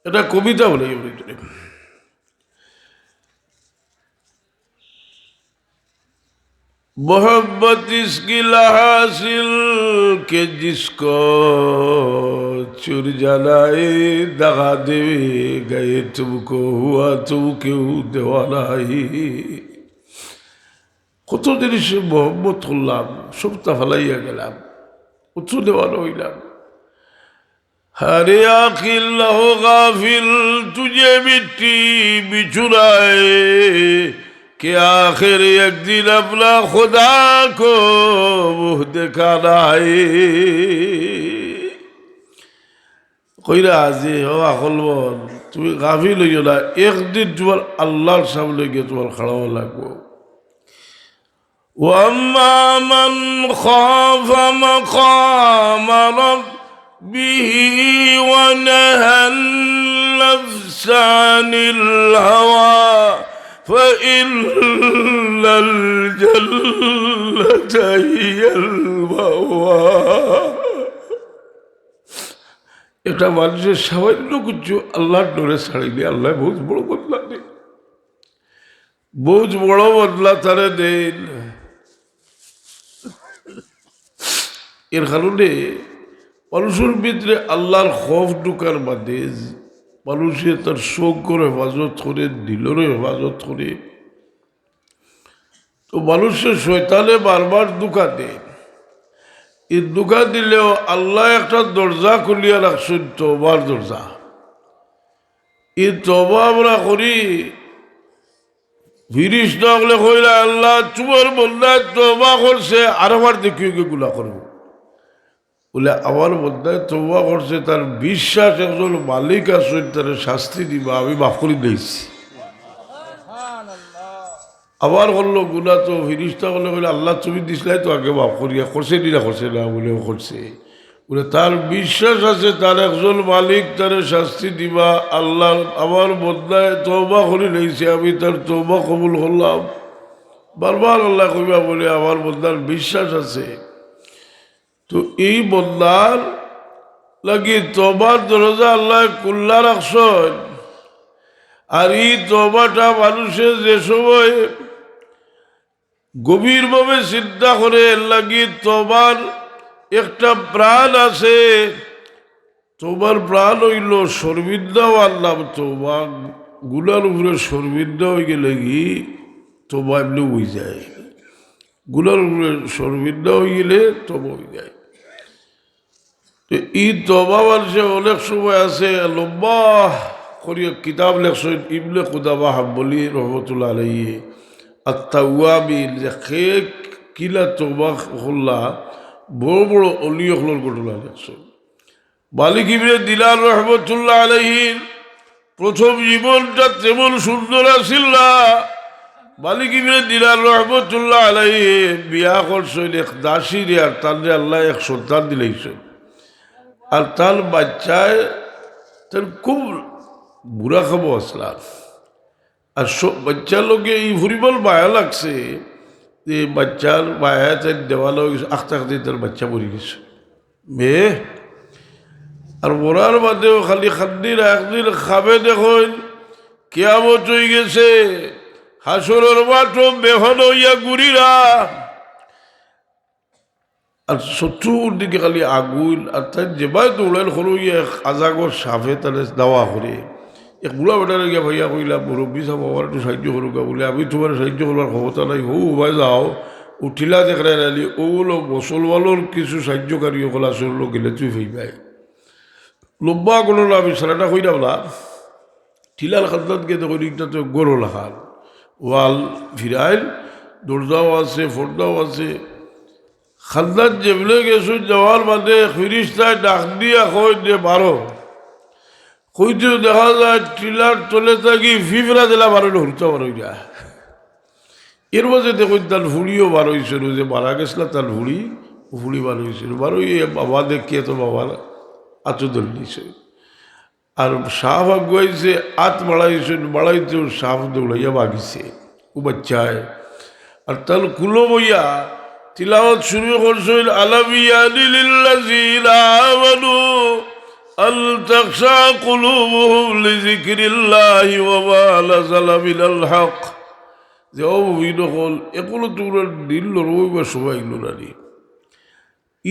একটা কবিতা বলে, "محبت اس کی لا حاصل کہ جس کو چور جانائے، دغا دے گئے تم کو، ہوا تم کیوں دیوانہ ہے۔" কত জিনিসে মহব্বত করলাম, সবটা ফালাইয়া গেলাম, কত দেওয়ানা হইলাম। ارے عاقل نہ ہو غافل، تجھے مٹی بچھلائے، کہ آخر ایک دن اپنا خدا کو منہ دکھانا ہے۔ কইরা যে, "ও আকলমন, তুমি গাফিল হইও না, একদিন তোমার আল্লাহর সামনে গিয়া তোমার খাড়াও লাগবো।" وأما من خاف مقام ربه ونهى النفس عن الهوى فإن الجنة هي المأوى। একটা মানুষের সামান্য কিছু আল্লাহর ডরে ছাড়িলে আল্লাহ বহুত বড় বদলা দেন, বহুত বড় বদলা তারে দেন। এর কারণে মানুষের ভিতরে আল্লাহর খৌফ ঢুকার বাদে মানুষে তার চোখর হেফাজত করে, দিলর হেফাজত করে। তো মানুষরে শয়তানে বারবার ধোঁকা দেয়। ই ধোঁকা দিলেও আল্লায় একটা দরজা খুলিয়া রাখছইন, তওবার দরজা। ই তওবা আমরা করি, ফিরিস্তা অকলে কইলা, "আল্লাহ, তুমার বন্দায় তওবা করছে, আর আবার দেখিও কি গুনা করবো।" বলে, "আমার বন্দায় তওবা করছে, তার বিশ্বাস একজন মালিক আছইন, তারে শাস্তি দিবা, আমি মাফ করি দিছি।" আবার করলো গুনা, তো ফিরিস্তা অকলে কইলা, "আল্লাহ, তুমি দিছলায় তো আগে মাফ করিয়া, করছে নি না করছে না?" বলে, "ও করছে।" বলে, "তার বিশ্বাস আছে, তার একজন মালিক তারে শাস্তি দিবা। আল্লাহ, আমার বন্দায় তওবা করি লইছে, আমি তার তওবা কবুল করলাম।" বারবার আল্লায় কইবা বলে, "আমার বন্দার বিশ্বাস আছে।" তো ই বন্দার লাগি তওবার দরজা আল্লায় খুল্লা রাখছইন। আর ই তওবাটা মানুষে যে সময় গভীরভাবে চিন্তা করে, এর লাগি তওবার একটা প্রাণ আছে। তওবার প্রাণ অইলো শর্মিন্দা অওয়ার নাম তওবা। গুনার উপরে শর্মিন্দা অইগেলে কি তওবা এমনে অইযায়। গুনার উপরে শর্মিন্দা অইগেলে তওবা অইযায়। তো ই তওবা মানষে অনেক সময় আছে, লম্বা করিয়া কিতাব লেখছইন ইবনে কুদামা হাম্বলি রহমতুল্লাহ আলাইহি, আত-তাওয়াবিন, যে কে কিলা তওবা করলা, বড় বড় অলি অকলর ঘটনা লেখছইন। মালিক ইবনে দিনার রহমতুল্লাহ আলাইহির প্রথম জীবনটা তেমন সুন্দর আছিল না। মালিক ইবনে দিনার রহমতুল্লাহ আলাইহি বিয়া করছইন এক দাসীরে, আর তানরে আল্লায় এক সন্তান দিলাইছইন। আর তান বাচ্চায় তান খুব বুরা খাবো আসলা। আর স-, বাচ্চার লগে ই পরিমাণ মায়া লাগছে যে বাচ্চার মায়ায় তাইন দেওয়ানা অইগেছে, আখতে আখতে তার বাচ্চা মরি গেছে। মেয়ে। আর মরার বাদেও খালি কান্দিরা, একদিন খাবে দেখইন, কিয়ামত অইগেছে, হাশরর মাঠো বেহুশ অইয়া ঘুরিরা। আর চতুর্দিকে খালি আগুন, আর তাইন যেবায় দৌড়াইল, হলো ইয়া এক আজাগর সাপে তারে দাওয়া করে। এক বুড়া বেটারে গিয়া পাইয়া কইলা, "মুরব্বি সাব, আমার একটু সাহায্য করুক্কা।" বলে, "আমি তুমার সাহায্য করবার ক্ষমতা নাই, হউ, উবায় যাও, ও টিলা দেখরায় নানি, অউ অইলো মুসলমানর কিছু সাহায্যকারী অকল আছে, অগুলো গেলে তুমি পাইবায়।" লম্বা ঘটনা, আমি সারাটা কইরাম না। টিলার কান্দাত গিয়া দেখইন, ইটা তো ঘরর লাখান, ওয়াল ফিরাইল, দরজাও আছে, পর্দাও আছে। কান্দাত যেবলে গেছইন, যাওয়ার বাদে ফিরিস্তায় ডাক দিয়া কইন যে, "বারো।" কইতেউ দেখা যায় টিলার তলে থাকি ফিফরা যেলা বারইন, হুরুতা বারইরা। এর মাঝে দেখইন তান ফুড়িও বারইছইন, অউ যে মারা গেছলা তান ফুড়ি, অউ ফুড়ি বারইছইন। বারইয়া বাবা দেখিয়া তো বাবার আতো ধরলিছইন। আর সাপ আগুয়াইছে, আত বাড়াইছইন, বাড়াইতেউ সাপ দৌড়াইয়া ভাগিছে। অউ বাচ্চায়। আর তান কুলো বইয়া তিলাওয়াত শুরু করছইন, "আলাম ইয়ানি লিল্লাযীনা আমানু আন তাখশা কুলুবুহুম লিযিকরিল্লাহি ওয়া মা নাযালা মিনাল হক।" যে, "ও মুমিন অকল, অখনো তুমরার দিল নরম অইবার সময় আইলো না নি?"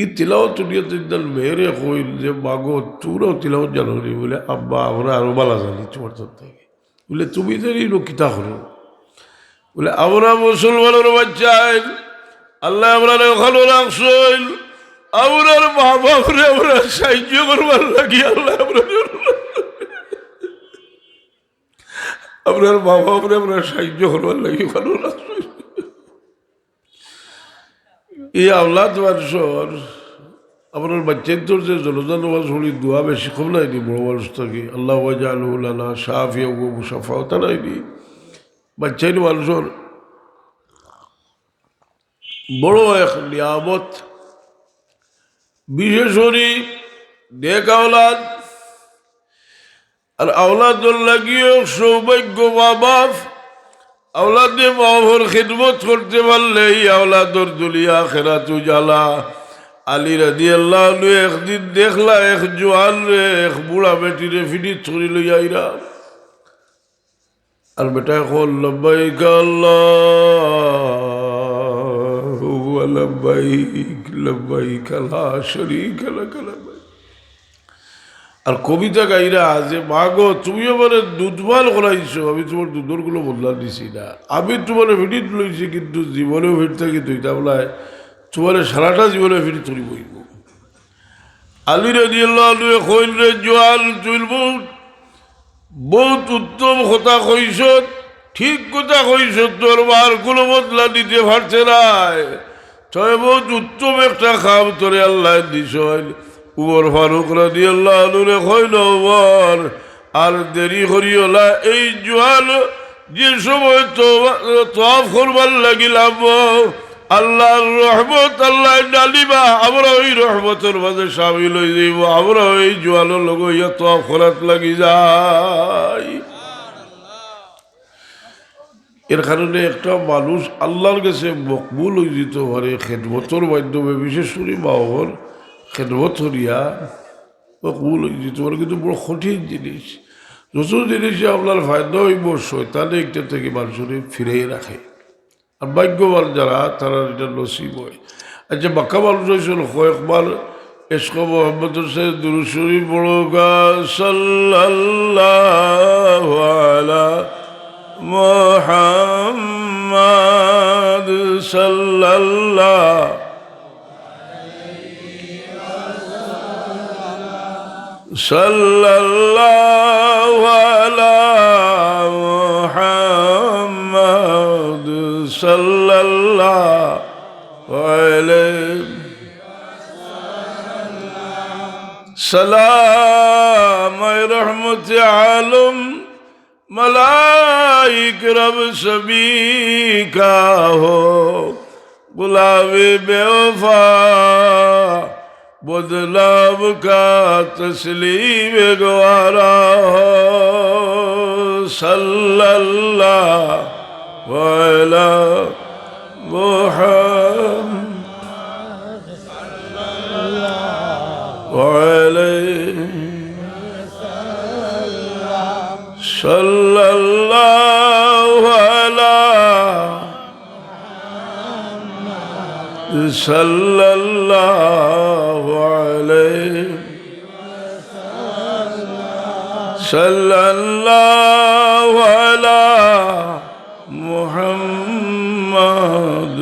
ই তিলাওয়াত হুনিয়া তান মেয়েরে কইল যে, "মাগো, তুমরাও তিলাওয়াত জানো নি?" বলে, "আব্বা, আমরা আরো ভালা জানি তুমার থাকি।" বলে, "তুমি জানি ইনো কিতা করো?" বলে, "আমরা মুসলমানর বাচ্চাইন, আল্লায় আমরারে অখানো রাখছইন, আমরার মা বাপরে আমরা সাহায্য করবার লাগি আল্লায় আমরারে, আমরার মা বাপরে আমরা সাহায্য করবার লাগি অখানো রাখছইন।" ই আওলাদ মানষর, আমরার বাচ্চাইন্তর যে জানাজা নামাজ পড়ি, দোয়া বেশি কম নায়নি বড় মানুষ থাকি, "আল্লাহুম্মা ইজআলহু লানা শাফিআন ওয়া মুশাফফাআন" নায়নি। বাচ্চাইন মানষর বড় এক নিয়ামত, বিশেষ করি নেক আওলাদ। আর আওলাদর লাগিও সৌভাগ্য মা বাপ, আওলাদে মা বাপর খেদমত করতে পারলে ই আওলাদর দুনিয়া আখেরাত উজালা। আলী রাদিয়াল্লাহু আনহু একদিন দেখলা এক জোয়ানরে, এক বুড়া বেটিরে ফিরিত করি লইয়া আইরা। আর বেটায় কইল, "লব্বাইক আল্লাহুম্মা লব্বাইক, লব্বাইক লা শারীকা লাকা লব্বাইক।" আর কবিতা গাইরা যে, "মা গো, তুমি আমারে দুধ পান করাইছো, আমি তুমার দুধর কুনু বদলা দিছি না। আমি তুমারে ফিরিত লইছি, কিন্তু জীবনেও ফিরিত থাকি তুই তাবলায় তুমারে সারাটা জীবনে ফিরিত করি বইব।" আলী রাদিয়াল্লাহু আনহু কইন, "রে জোয়ান, তুই বউত, বউত উত্তম কথা কইছত, ঠিক কথা কইছত, তোর মার কুনু বদলা দিতে পারতে নায়।" তয় বউত উত্তম একটা কাম তোরে আল্লায় দিছইন। উমর ফারুক রাদিয়াল্লাহু আনহুরে কইন, "উমর, আর দেরি করিও না, এই জোয়ান যে সময় তো-, তওয়াফ করবার লাগিলাম, আল্লাহর রহমত আল্লায় ঢালিবা, আমরা ওই রহমতর মাঝে শামিল অই যাইব, আমরা ওই জোয়ানর লগে ইয়া তওয়াফ করাত লাগি যাই।" এর কারণে একটা মানুষ আল্লাহর গেছে মকবুল অই যিতো পারে খেদমতর মাধ্যমে, বিশেষ করি মা বাবার খেদমত করিয়া মকবুল অই যিতো পারে, কিন্তু বড় কঠিন জিনিস। যত জিনিসে আপনার ফায়দা অইব, শয়তানে একটা থাকি মানুষরে ফিরাইয়া রাখে। আর ভাগ্যবান যারা, তারার এটা নসিব অয়। আচ্ছা, বাক্কা মানুষ অইছইন, কয়েকবার ইশকে মোহাম্মদর সাথে দুরূদ শরীফ পড়উক্কা, সাল্লাল্লাহু আলা মুহাম্মাদ, সাল্লাল্লাহু সাল্লাল্লাহু আলা মুহাম্মাদ সাল্লাল্লাহু আলাইহি সালাম। এ রহমতে আলম ملائک رب سبھی کا ہو، غلام بے وفا بدنام کا تسلیم گوارا ہو۔ صلی اللہ علی محمد وعلیہ صلی اللہ علی، صلی اللہ علیہ، صلی اللہ علی محمد۔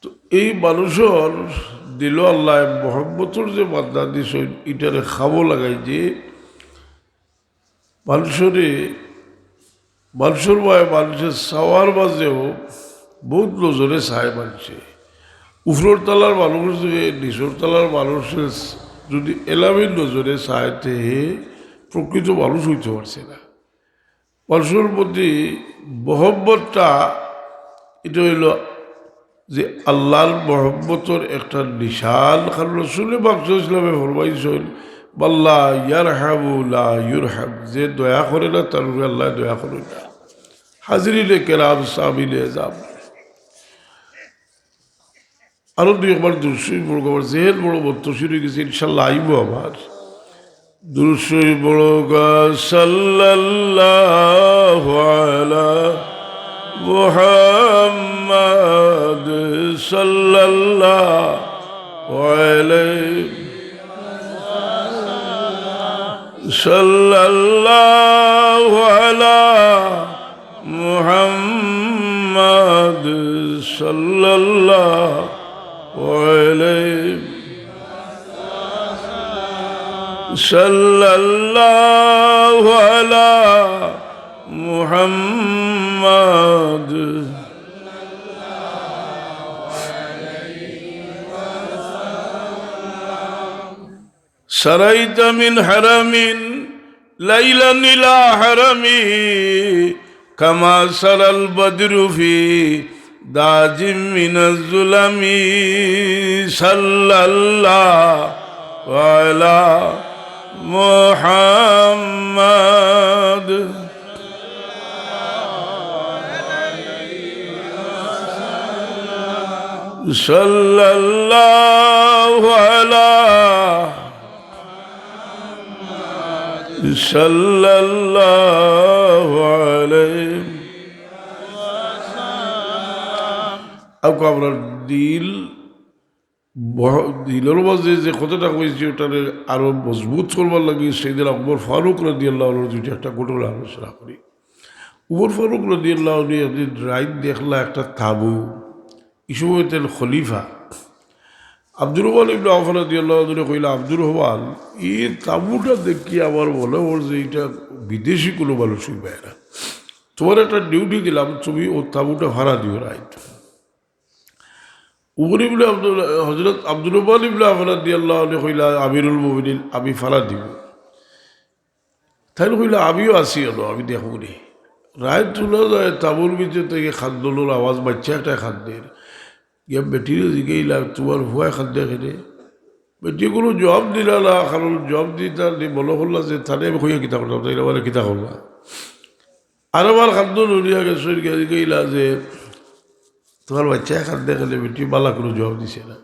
তো এই মানুষর দিলো আল্লায় মহব্বতর যে মাদ্দা দিছইন, ইটারে কামো লাগাই যে মানুষরে, মানুষর বায় মানুষে চাওয়ার মাঝেও বউত নজরে চায় মানুষে। উপরর তালার মানুষ যদি নিচর তালার মানুষে যদি এলামি নজরে চায়, তে হে প্রকৃত মানুষ অইতো পারছে না। মানুষর প্রতি মহব্বতটা, ইটা অইলো যে আল্লাহর মহব্বতর একটা নিশান। কারণ রসুল পাক সাল্লাল্লাহু আলাইহি ওয়াসাল্লামে ফরমাইছইন, "মাল্লা ইয়ারহামু লা ইউরহাম", যে দয়া করে না, তার উপরে আল্লায় দয়া করইন না। হাজিরিনে কেরাম, সামিনে এজাম, আরো দুই একবার দুরূদ শরীফ পড়উক্কা, আমার জেহেন বড় মুনতশির অই গেছে, ইনশাআল্লাহ আইবো আবার। দুরূদ শরীফ পড়উক্কা, সাল্লাল্লাহু আলা মুহাম্মাদ, সাল্লাল্লাহু আলাইহি, সাল্লাল্লাহু আলা মুহাম্মাদ সাল্লাল্লাহু আলাইহি, সাল্লাল্লাহু আলা মুহাম্মাদ। سريت من حرم ليلا إلى حرم كما سرى البدر في داج من الظلم. صلى الله على محمد. صلى الله على، صلى الله عليه. আউক আমরা দিল বহ-, দিলর মাঝে যে কথাটা কইছি, ওটারে আরো মজবুত করবার লাগি সাইয়েদনা উমর ফারুক রাদিয়াল্লাহু আনহুর দুইটা একটা ঘটনা আলোচনা করি। উমর ফারুক রাদিয়াল্লাহু আনহু একদিন রাইত দেখলা একটা তাবু, ই সময় তেন খলিফা। আব্দুর রহমান ইবনে আউফ রাদিয়াল্লাহু আনহুরে কইলা, "আব্দুর রহমান, ই তাবুটা দেখি আমার মনে অর যে ইটা বিদেশি কুনু মানুষ অইবা এরা। তুমারে একটা ডিউটি দিলাম, তুমি অউ তাবুটা ফারা দিও রাইত।" উমর ইবনে আব্দুল, হযরত আব্দুর রহমান ইবনে আউফ রাদিয়াল্লাহু আনহু কইলা, "আমিরুল মুমিনিন, আমি ফারা দিমু।" তাইন কইলা, "আমিও আছি অনো, আমি দেখমুনে।" রাইত হুনা যায় তাবুর ভিতর থাকি কান্দনর আওয়াজ, বাইচ্চা একটায় কান্দের। গিয়া বেটিরে জিগাইলা, "তুমার ফুয়ায় কান্দে কেনে?" বেটিয়ে কুনু জুয়াব দিলা না, কারণ জুয়াব দিতা নি মনো করলা যে তানে আমি কইয়া কিতা করতাম, তাইন আমারে কিতা কইবা। আরবার কান্দন হুনিয়া গেছইন, গিয়া জিগাইলা যে, "তুমার বাইচ্চায় কান্দে কেনে?" বেটিয়ে বালা কুনু জুয়াব দিছে না।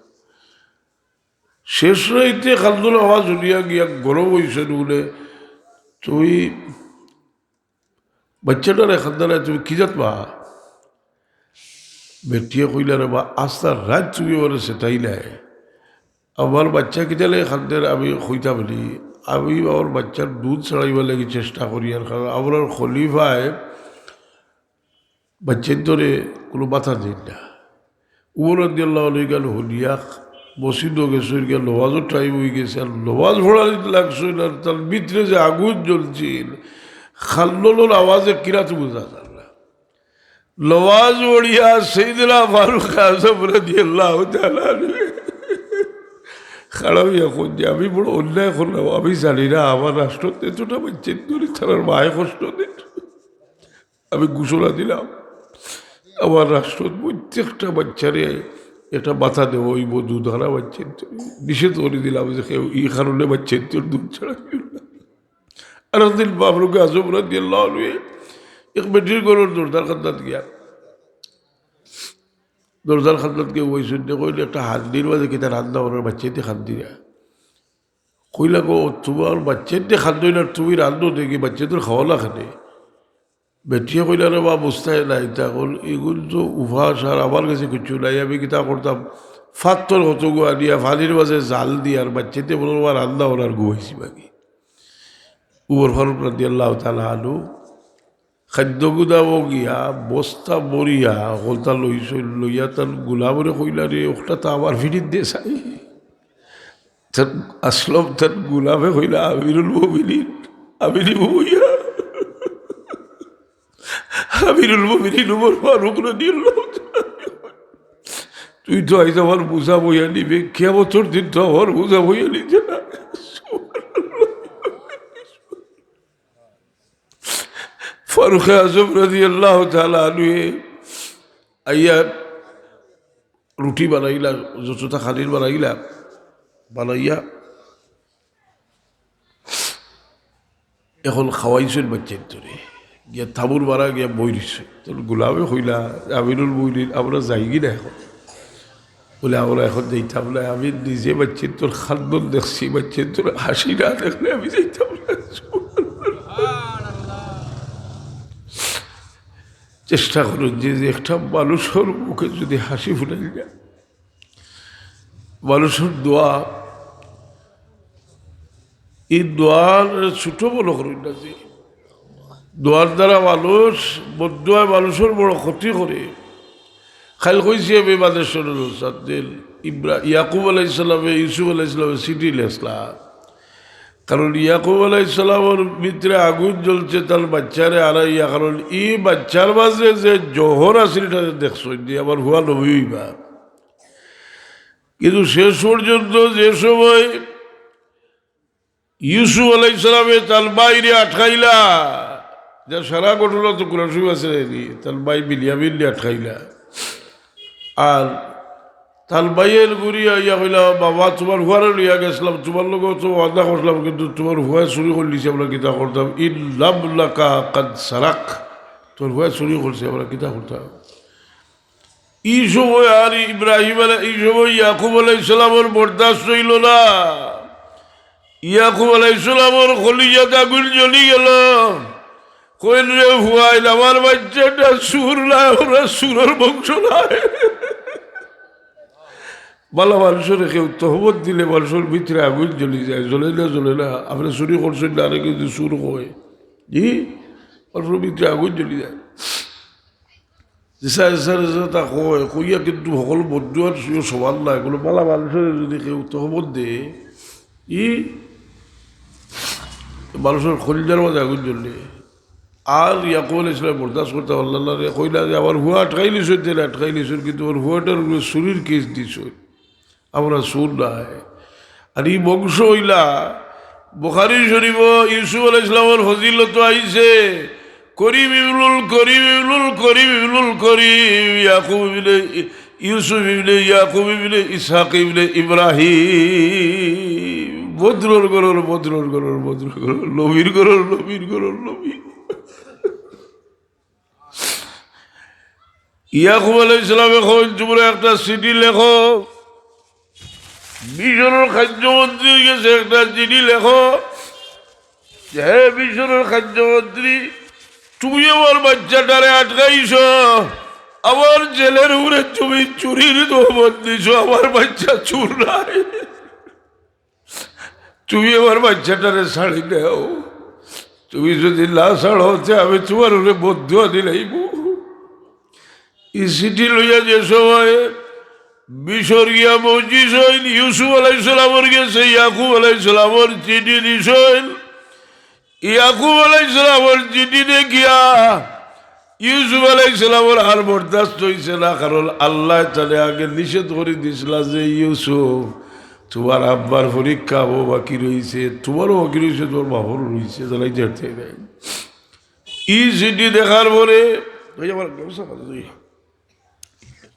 শেষ রাইতে কান্দনর আওয়াজ হুনিয়া গিয়া গরম অইছইন বুলে, "তুমি বাইচ্চাটারে কান্দাইলায়, তুমি কিজাত বা?" বেটিয়ে কইলা, "রে বা, আস্তা রাইত তুমি আমারে সেতাইলায়। আমার বাইচ্চা কিতারে কান্দের আমি কইতাম নি, আমি আমার বাইচ্চার দুধ ছাড়াইবার লাগি চেষ্টা করিয়ার, কারণ আমরার খলিফায় বাইচ্চাইন্তরে কুনু মাথা দেইন না।" উমর রাদিয়াল্লাহু আনহু ইখান হুনিয়া মসজিদো গেছইন, গিয়া নমাজর টাইম অইগেছে, আর নমাজ পড়ানিত লাগছইন, আর তান ভিতরে যে আগুন জ্বলছিল, কান্দনর আওয়াজে কিরাত বুঝা যার না। নমাজ পড়িয়া সাইয়েদনা ফারুক আজম রাদিয়াল্লাহু তাআলা আনহু খাড়া অইয়া কইন যে, "আমি বড় অন্যায় করলাম, আমি জানি না আমার রাষ্ট্রত এতটা বাইচ্চাইন্তরে তারার মায়ে কষ্ট দের। আমি ঘোষণা দিলাম, আমার রাষ্ট্রত প্রত্যেকটা বাইচ্চারে একটা মাথা দেওয়া অইবো, দুধ হারা বাইচ্চাইন্তরে নিষেধ করি দিলাম যে কেউ ই কারণে বাইচ্চাইন্তর দুধ ছাড়া খাইও না।" আর একদিন ফারুক আজম রাদিয়াল্লাহু আনহু এক বেটির ঘরর দরজার কান্দাত গিয়া, দরজার কান্দাত গিয়া বইছইন, দেখইন একটা হান্ডির মাঝে কিতা রান্দা অর, বাইচ্চাইন্তে কান্দিরা। কইলা, "গো, তুমার বাইচ্চাইন্তে কান্দইন আর তুমি রান্দো দেখি, বাইচ্চাইন্তর খাওয়াইলা কেনে?" বেটিয়ে কইলা, "রে বা, বুঝতায় না, ইতা অকল, ইগুন তো উপাস আর আমার গেছে কিচ্ছু নাই, আমি কিতা করতাম, ফাত্তর কতগু আনিয়া পানির মাঝে জাল দিয়া আর বাইচ্চাইন্তে বলইন রান্দা অর আর ঘুমাইছি বাকি।" উমর ফারুক রাদিয়াল্লাহু তাআলা আনহু খাদ্য গুদামো গিয়া বস্তা ভরিয়া হকলতা লইছইন, লইয়া তান গুলামরে কইলা, "রে, অখটা তো আমার ফিরিত দে চাই।" তান আসলম তান গুলামে কইলা, "আমিরুল মুমিনিন, আমি নিমু বইয়া।" আমিরুল মুমিনিন উমর ফারুক রাদিয়াল্লাহু তাআলা আনহু, "তুই তো আইজ আমার বুঝা বইয়া নিবে, কিয়ামতর দিন তো আমার বুঝা বইয়া নিতে না।" ফারুক আজম রাদিয়াল্লাহু তাআলা আনহু আইয়া রুটি বানাইলা, যতটা খানির বানাইলা, বানাইয়া এখন খাওয়াইছইন বাইচ্চাইন্তরে। গিয়া তাবুর বারা গিয়া বই রইছে। তো গুলামে কইলা, "আমিরুল মুমিনিন, আমরা যাইগি না এখন?" বলে, "আমরা এখন যাইতাম না, আমি নিজে বাইচ্চাইন্তর কান্দন দেখছি, বাইচ্চাইন্তর হাসি না দেখলে আমি যাইতাম না।" চেষ্টা করইন যে, যে একটা মানুষর মুখে যদি হাসি ফুটাইল যায়, মানুষর দোয়া, ই দোয়ার ছোট মনো করইন না যে, দোয়ার দ্বারা মানুষ, বদদোয়ায় মানুষর বড় ক্ষতি করে। কাইল কইছি আমি বাদে শোনো সাদ্দিন, ইব্রা-, ইয়াকুব আলাইহিস সালামে, ইউসুফ আলাইহিস সালামে চিঠি লেখলা। কারণ ইয়াকুব আলাইহিস সালামর ভিতরে আগুন জ্বলছে, তার বাচ্চারে হারাইয়া। কারণ ই বাচ্চার মাঝে যে জহর আছিল, ইটা দেখছইন যে আমার ফুয়া নবী অইবা। কিন্তু শেষ পর্যন্ত যে সময় ইউসুফ আলাইহিস সালামে তার ভাইরে আটকাইলা, যে সারা ঘটনা তো কোরআন শরীফ আছে নি, তার ভাই বিনিয়ামিনরে আটকাইলা। আর তার ভাইয়ে ঘুরিয়া আইয়া কইলা, "বাবা, তুমার ফুয়ারে লইয়া গেছলাম, তুমার লগে তো ওয়াদা করলাম, কিন্তু তুমার ফুয়ায় চুরি করিলিছে, আমরা কিতা করতাম? ইন্না ইবনাকা কাদ সারাক, তুমার ফুয়ায় চুরি করছে, আমরা কিতা করতাম?" ই সময় আর ইব্রাহিম আলাই-, ই সময় ইয়াকুব আলাইহিস সালামর বরদাস্ত অইল না। ইয়াকুব আলাইহিস সালামর কলিজাত আগুন জ্বলি গেল। কইন, "রে ফুয়াইন, আমার বাচ্চাটা চুর নায়, আমরা চুরর বংশ নায়।" বালা মানষরে কেউ তহমত দিলে মানষর ভিতরে আগুন জ্বলি যায়, জ্বলে না, জ্বলে না। আপনে চুরি করছইন না, আরেকজন চুর কয়, জি, মানষর ভিতরে আগুন জ্বলি যায়। যেসা, যেসা, যেসা তা কয়, কইয়া কিন্তু হকল বন্ধু আর সেও সমান নায়। কুনু বালা মানষরে যুদি কেউ তহমত দেয়, ই মানষর কলিজার মাঝে আগুন জ্বলে। আর ইয়াকুব আলাইহিস সালাম বরদাস্ত করতা পারলা না রে, কইলা যে, "আমার ফুয়া আটকাইলিছইন, তাইলে আটকাইলিছইন, কিন্তু আমার ফুয়াটার উপরে চুরির কেস দিছইন, আমরা চুর নায়।" আর ই বংশ অইলা, বুখারী শরীফো ইউসুফ আলাইহিস সালামর ফজিলত আইছে, করিম ইবনুল করিম ইবনুল করিম ইবনুল করিম, ইয়াকুব ইবনে ইউসুফ ইবনে ইয়াকুব ইবনে ইসহাক ইবনে ইব্রাহিম, বদরর ঘরর, বদরর ঘরর, বদরর ঘরর, নবীর ঘরর, নবীর ঘরর, নবী। ইয়াকুব আলাইহিস সালামে কইন, "তুমরা একটা চিঠি লেখো, মিশরর খাদ্যমন্ত্রীর গেছে একটা চিঠি লেখো, যে, হে মিশরর খাদ্যমন্ত্রী, তুমি আমার বাচ্চাটারে আটকাইছো, আমার ছেলের উপরে তুমি চুরির তহমত দিছো, আমার বাচ্চা চুর নায়।" তুমি আমার বাচ্চাটারে ছাড়ি দেও, তুমি যুদি না ছাড়ো, তে আমি তুমার উপরে বদদোয়া দিলাইমু। ই চিঠি লইয়া যে সময় মিশর গিয়া পৌঁছিছইন, ইউসুফ আলাইহিস সালামর গেছে ইয়াকুব আলাইহিস সালামর চিঠি দিছইন। ইয়াকুব আলাইহিস সালামর চিঠি দেখিয়া ইউসুফ আলাইহিস সালামর আর বরদাস্ত অইছে না, কারণ আল্লায় তারে আগে নিষেধ করি দিছলা যে, "ইউসুফ, তুমার আব্বার পরীক্ষা অউ বাকি রইছে, তুমারও বাকি রইছে, তুমার বাপরও রইছে, জ্বালাইতে হারতে নাই।" ই চিঠি দেখার পরে, ওই আমার গামছা বাঁধা, ওই।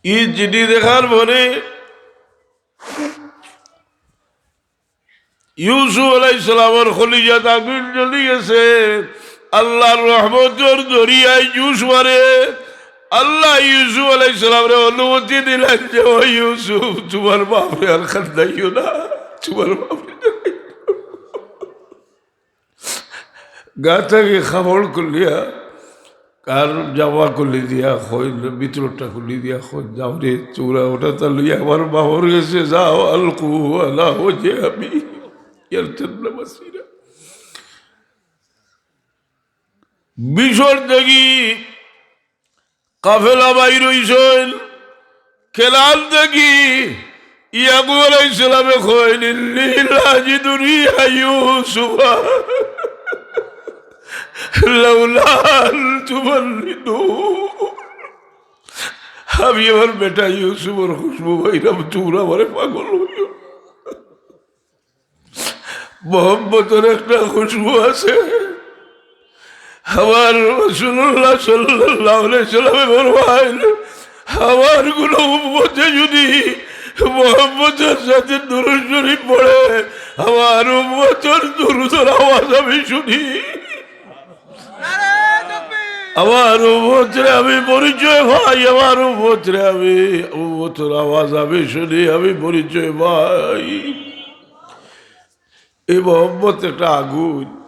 ই চিঠি দেখার পরে ইউসুফ আলাইহিস সালামর কলিজাত আগুন জ্বলি গেছে। আল্লাহর রহমতর দরিয়ায় জোশ মারে। আল্লায় ইউসুফ আলাইহিস সালামরে অনুমতি দিলা যে, "ও ইউসুফ, তুমার বাপরে আর কান্দাইও না, তুমার বাপরে।" গা থাকি কাপড় খুলিয়া, কার জামা খুলি দিয়া কইন, ভিতরটা খুলি দিয়া কইন, "যাও রে, চৌরা ওটা তা লইয়া আমার বাপর গেছে যাও, আলকুহু আলা ওয়াজহি ইয়ারতাদ্দু বাসীরা।" মিশর থাকি কাফেলা বাইর অইছইন, কেনান থাকি ইয়াকুব আলাইহিস সালামে কইন, "ইন্নী লা আজিদু রিহা ইউসুফা লাউলা আন তুফান্নিদুন।" আমি আমার বেটা ইউসুফর খুশবু পাইরাম, তুমরা আমারে পাগল অইও। মোহাম্মদর একটা খুশবু আছে। আমার রাসূলুল্লাহ সাল্লাল্লাহু আলাইহি ওয়াসাল্লামে ফরমাইল, "আমার কুনু উম্মতে যুদি মোহাম্মদর সাথে দুরূদ শরীফ পড়ে, আমার উম্মতর দুরূদর আওয়াজ আমি শুনি।" আমার উম্মতরে আমি পরিচয় পাই, আমার উম্মতরে আমি, উম্মতর আওয়াজ আমি শুনি, আমি পরিচয় পাই। এই মোহাম্মদ একটা আগুন।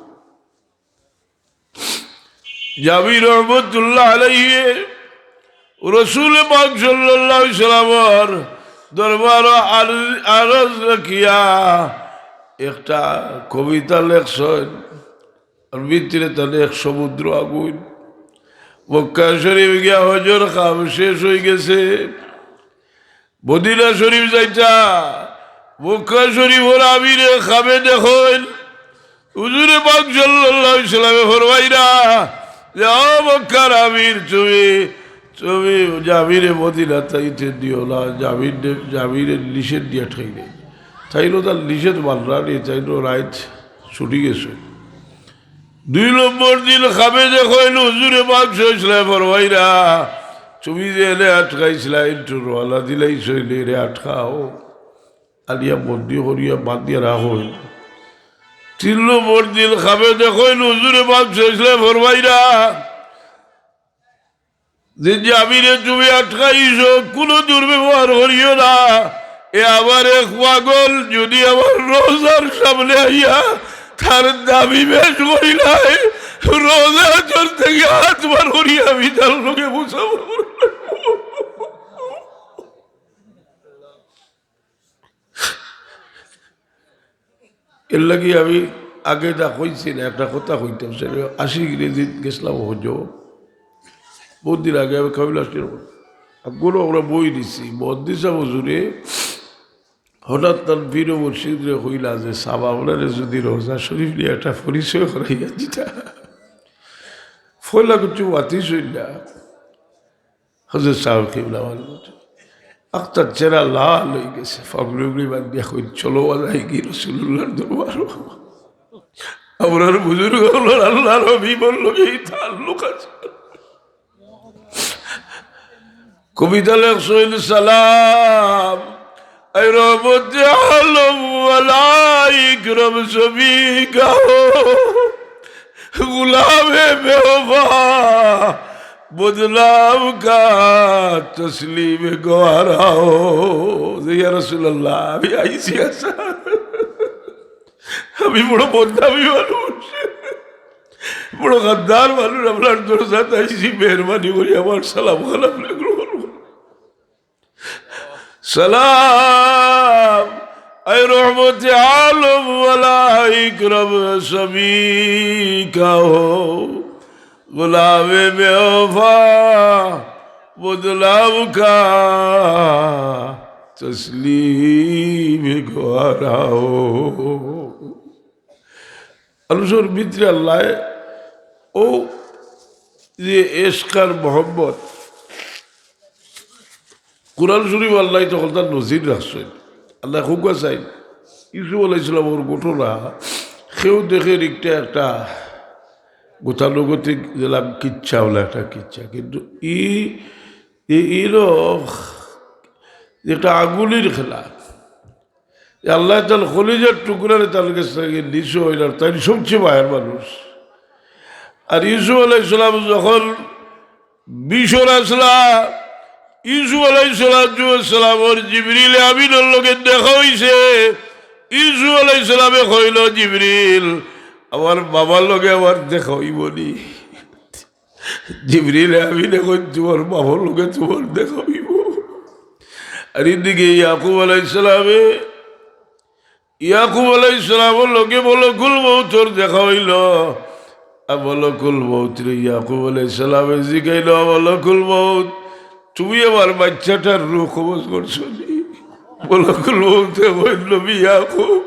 জাবির রহমতুল্লাহ আলাইহি রসুল পাক সাল্লাল্লাহু আলাইহি সাল্লামর দরবার আর-, আরজ রাখিয়া একটা কবিতা লেখছইন। আর ভিতরে তানে এক সমুদ্র আগুন। মক্কা শরীফ গিয়া হজর কাম শেষ অই গেছে। মদিনা শরীফ যাইতা, মক্কা শরীফর আমিরে খাবে দেখইন। হুজুরে পাক সাল্লাল্লাহু আলাইহি সাল্লামে ফরমাইরা যে, "ও মক্কার আমির, তুমি, তুমি জাবিরে মদিনা তাইতে দিও না, জাবিরে, জাবিরে নিষেধ দিয়া ঠাই নাই।" তাইনও তার নিষেধ মানরা নি, তাইনও রাইত ছুটি গেছে। দুই নম্বর দিন খাবে দেখইন হুজুরে পাক সাল্লাল্লাহু আলাইহি ওয়াসাল্লাম ফরমাইরা, "তুমি যে এনে আটকাইছিলা, একটু রওয়ানা দিলাইছো, এনে আটকাও, আনিয়া বন্দি করিয়া বান্ধিয়া রাখো।" তিন নম্বর দিন খাবে দেখইন হুজুরে পাক সাল্লাল্লাহু আলাইহি ওয়াসাল্লাম ফরমাইরা, যে জাবিরে তুমি আটকাইছো, কুনু দুর্ব্যবহার করিও না। এ আমার এক পাগল, যুদি আমার রওজার সামনে আইয়া তার দাবি পেশ করিলায়, রওজা চর থাকি আত বার করি আমি তার লগে মুসাফা করমু। এর লাগি আমি আগে যা কইছি না, একটা কথা কইতাম, সেটা আশি ইংরেজিত গেছিলাম হজ। বহুত দিন আগে আমি কাবিলা শরীফ, আগুলো আমরা বই দিছি, মহাদ্দিস সাহেব হুজুরে হঠাৎ তার পীর ও মুর্শিদরে কইলা যে, "সাহেব, আপনারে যদি রওজা শরীফ নিয়া একটা পরিচয় করাইয়া দিতা।" পয়লা কিছু মাতিছইন না। হজরত সাহেব কিবলা আমার মতো। আখতার চেহারা লাল হয়ে গেছে, পাগড়ি উগড়ি বান্ধিয়া কইন, "চলো, আজাই কি রসুলুল্লাহর দরবার।" আমরার বুজুর্গ অকলর আল্লাহর হাবিবর লগে এই তাল্লুক আছে। কবিতা লেখছইন, "সালাম, اے رحمت عالم والا اکرم سبھی کا ہو، غلام بی‌وفا بدنام کا تسلیم گوارا ہو۔" যে, "ইয়া রাসূলুল্লাহ, আমি আইছি, আচ্ছা, আমি বড় বদনামী মানুষ, বড় গাদ্দার মানুষ, আপনার দরজাত আইছি, মেহেরবানি করি আমার সালাম খান আপনে গ্রহণ করুন।" سلام، اے رحمت عالم والا اکرم سبھی کا ہو، غلام بی‌وفا بدنام کا تسلیم گوارا ہو۔ মানুষর ভিতরে আল্লাহ ও যে এশক আর মহব্বত, কোরআন শরীফ আল্লাহ তখন তার নজির রাখছইন। আল্লাহ খুব চাইন, ইউসুফ আলাইহিস সালামর ঘটনা কেউ দেখে একটা একটা গতানুগতিক দিলাম কিচ্ছা, হলো একটা কিচ্ছা, কিন্তু ই ই- ইলো একটা আগুলির খেলা। আল্লাহ তার কলিজার টুকরারে তার কাছ থেকে নিচু হইল, আর তাই সবচেয়ে মায়ের মানুষ। আর ইউসুফ আলাইহিস সালাম যখন মিশর আসলা, ইউসুফ আলাইহিস সালাতু ওয়াস সালামর জিবরিল আমিনর লগে দেখা হইছে। ইউসুফ আলাইহিস সালামে কইল, "জিবরিল, আমার বাবার লগে আমার দেখা হইবনি?" জিবরিল আমিনে কইন, "তুমার বাবার লগে তুমার দেখা হইব।" আর এদিকে ইয়াকুব আলাইহিস সালামে, ইয়াকুব আলাইহিস সালামর লগে মলকুল মউতর দেখা হইল। আর মলকুল মউতরে ইয়াকুব আলাইহিস সালামে জিগাইল, "মলকুল মউত, তুমি আমার বাচ্চাটার রুহ কবজ করছো নি?" মলকুল মউতে কইল, "নবী ইয়াকুব,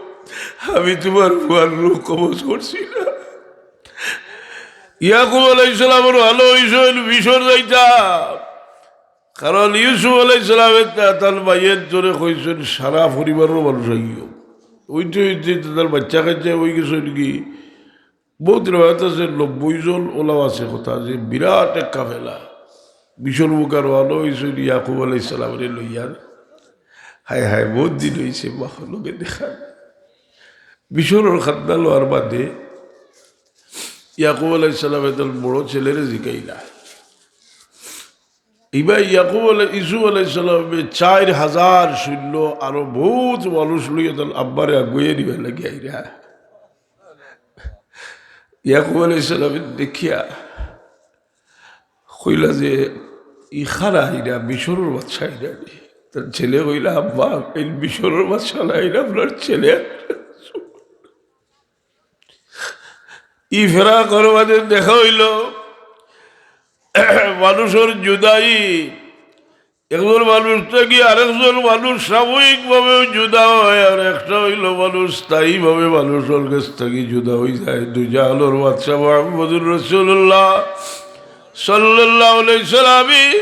আমি তুমার পুয়ার রুহ কবজ করছি না।" ইয়াকুব আলাইহিস সালামর ভালো হইছইন মিশর যাইতা, কারণ ইউসুফ আলাইহিস সালামে তা-, তার ভাইয়ের জোরে কইছইন, "সারা পরিবারর মানুষ আইও।" ওইতে ওইতে তার বাচ্চা কাচ্চা হয়ে গেছে কি, বহুত রেওয়ায়ত আছে, নব্বই জন ওলাও আছে কথা, যে বিরাট এক কাফেলা মিশর মুখা রওয়ানা হইছইন ইয়াকুব আলাইহিস সালামরে লইয়া। হায় হায়, বহুত দিন হইছে মা লগে দেখা। মিশরর খান্দান লওয়ার বাদে ইয়াকুব আলাইহিস সালামে তার বড় ছেলেরে জিগাইলা। ইবা ইয়াকুব আলাই-, ইউসুফ আলাইহিস সালামে চাইর হাজার সৈন্য আরো বহুত মানুষ লইয়া তার আব্বারে আগুয়ে নিবার লাগি আইরা। ইয়াকুব আলাইহিস সালামে দেখিয়া কইলা যে, "ই কারা আইরা, মিশরর বাদশা আইরা নি?" তার ছেলে কইলা, "আব্বা, এই মিশরর বাদশা না, আইরা আপনার ছেলে।" ই ফেরা করবাদের দেখা হইল মানুষর জুদাই। একজন মানুষ থাকি আরেকজন মানুষ সাময়িকভাবেও জুদা হয়, আর একটা হইল মানুষ স্থায়ীভাবে মানুষর কাছ থাকি জুদা হয়ে যায়। দুজাহানর বাদশা মুহাম্মদুর রাসূলুল্লাহ সাল্লাল্লাহু আলাইহি সাল্লামে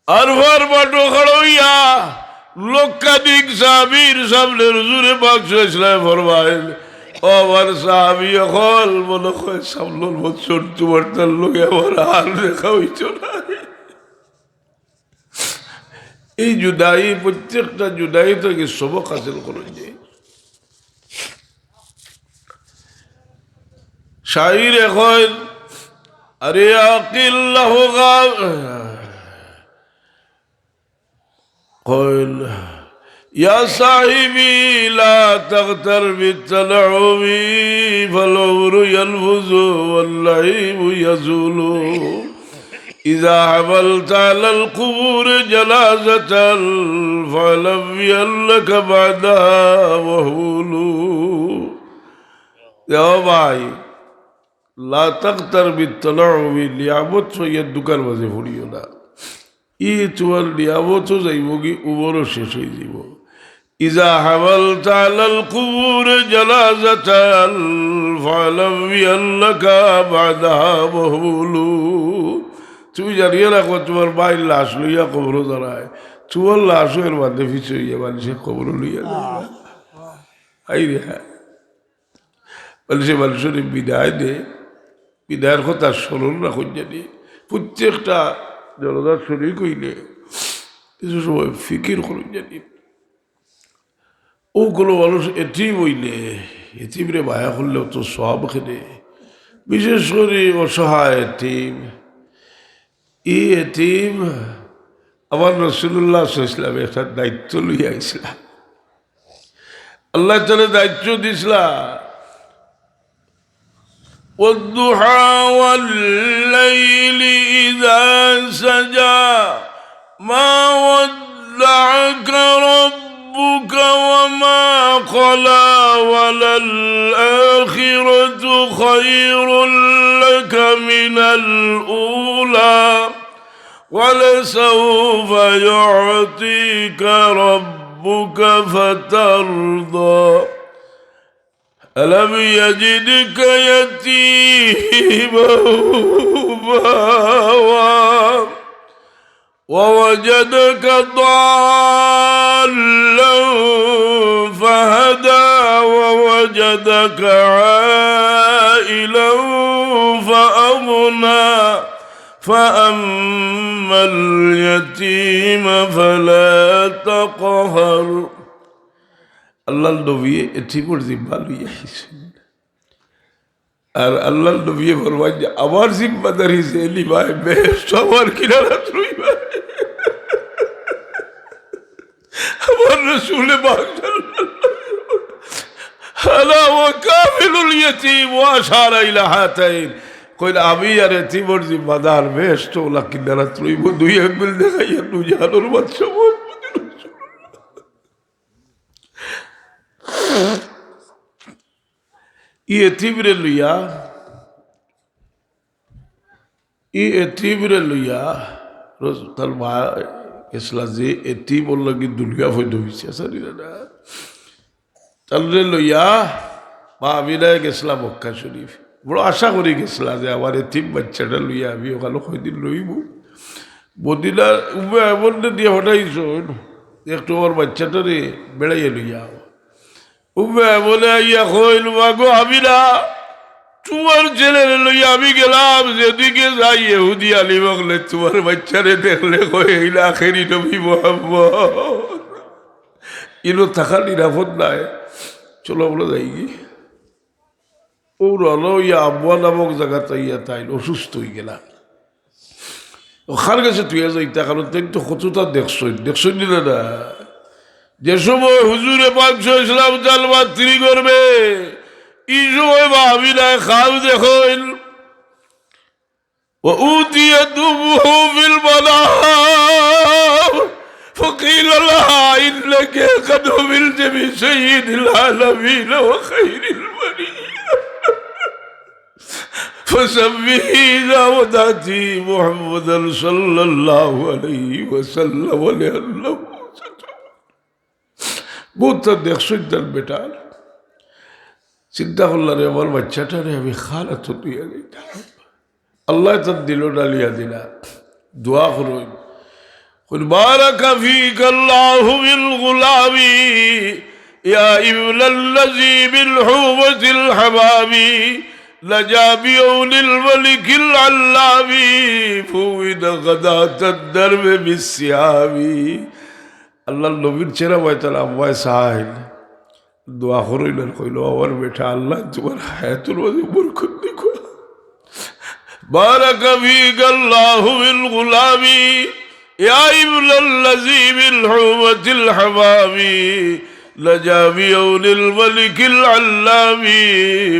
আরফার মাঠো খাড়া হইয়া লক্ষাধিক সাহাবীর সামনে হুজুরে পাক সাল্লাল্লাহু আলাইহি ওয়াসাল্লাম ফরমাইল, "ও আমার সাহাবী অকল, মনে হয় সামনের বছর তোমার তার লগে আমার আর দেখা হইতো না।" এই জুদাই, প্রত্যেকটা জুদাই থাকি সবক হাসিল করা যায়। শাইর এখন, আরে আকিল্লাহ গা-, কইল, "ইয়া সাহিবি লা তাগতার বিত্তানাউমি ফাল উমরু ইয়ানফুজু ওয়াল নাইমু ইয়াজুলু।" إذا حملت على القبور جنازة فاعلم بأنك بعدها محمول. ও ভাই, لا تغتر بالتنعم, নিয়ামত সইয়া দুঃখর মাঝে পড়িও না। ই তুমার নিয়ামতও যাইবোগি, উমরও শেষ অইযিবো। إذا حملت على القبور جنازة فاعلم بأنك بعدها محمول. তুমি জানিয়া রাখো, তুমার ভাইর লাশ লইয়া কবরো দাঁড়ায়, তুমার লাশও এর বাদে পিছে অইয়া মানষে কবরো লইয়া যায়। হায় রে হায়। মানষে মানষরে বিদায় দে, বিদায়র কথা স্মরণ রাখইন জানি। প্রত্যেকটা জানাজার শরিক অইলে কিছু সময় ফিকির করইন জানি। অউ কুনু মানুষ এতিম অইলে, এতিমরে মায়া করলে অত সওয়াব কেনে, বিশেষ করি অসহায় এতিম। ই এতিম আমার রাসুলুল্লাহ সাল্লাল্লাহু আলাইহি ওয়াসাল্লামে একটা দায়িত্ব লইয়া আইছলা। আল্লায় তারে দায়িত্ব দিছলা, والضحى والليل إذا سجى ما ودعك ربك وما قلى وللآخرة خير لك من الأولى ولسوف يعطيك ربك فترضى. ألم يجدك يتيما فآوى ووجدك ضالا فهدى ووجدك عائلا فأغنى فأما اليتيم فلا تقهر. আল্লাহর নবী এতিমর জিম্মা লইয়া আইছইন। আর আল্লাহর নবী ফরমাইন যে, আমার জিম্মাদারি যে নিবায়, বেহেশত আমার কিনারাত রইবায়। আমার রাসুলে পাক সাল্লাল্লাহু আলাইহি ওয়াসাল্লাম, أنا وكافل اليتيم وأشار إلى هاتين. কইলা, আমি আর এতিমর জিম্মাদার, বেহেশত অউলা কিনারাত রইবো। দুই আঙ্গুল দেখাইয়া দুই জাহানর বাদশা মুহাম্মদুর রাসুলুল্লাহ। ই এতিমরে লইয়া, ই এতিমরে লইয়া, রস-, তার মা গেছলা যে এতিমর লাগি দুনিয়া পয়দা অইছে, আছে নি না? তারে লইয়া মা আমিনায় গেছলা মক্কা শরিফ। বড় আশা করি গেছলা যে আমার এতিম বাইচ্চাটা লইয়া আমি অখানো কয়দিন রইমু। মদিনার উম্মে আইমনরে দিয়া পাঠাইছইন, একটু আমার বাইচ্চাটারে বেড়াইয়া লইয়া আও। উম্মে আইমনে আইয়া কইল, মাগো আমিনা, তুমার ছেলেরে লইয়া আমি গেলাম, যেদিকে যাই ইহুদি আলিম অকলে তুমার বাইচ্চারে দেখলে কয়, "এইন আখেরি নবী মুহাম্মদ।" ইনো থাকা নিরাপদ নায়, চলো আমরা যাইগি। অউ রওয়ানা অইয়া আবওয়া নামক জাগাত আইয়া তাইন অসুস্থ অইগেলা। অখান গেছে তুইয়া যাইতা, কারণ তাইন তো কততা দেখছইন, দেখছইন নি না? যে সময় হুজুরে পাক সাল্লাল্লাহু আলাইহি ওয়াসাল্লাম জালমাত্রি করবে, ই সময় মা আমিনায় খাব দেখইন। وأتيت أمه في المنام فقيل لها إنك قد حبلت بسيد العالمين وخير البرية فسمه إذا ودعت محمدا صلى الله عليه وسلم لأنه ستبعث. বউত দেখছইন তার বেটার। চিন্তা করলা, রে আমার বাইচ্চাটারে আমি খালাতো দিয়া দিতাম। আল্লায় তার দিলো ডালিয়া দিলা। দোয়া করইন। قل بارك فيك الله بالغلام يا ابن الذي من حومة الحمام نجا بعون الملك العلام فوض غداة الدرب بالسهام. আল্লাহর নবীর চেহারা বাইতাল আব্বায় চাইল, দোয়া করইল আর কইল, "আমার বেটা, আল্লাহ তোমার হায়াতুর মাঝে বরকত দিক।" بارك فيك الله بالغلام يا ابن الذي من حومة الحمام نجا بعون الملك العلام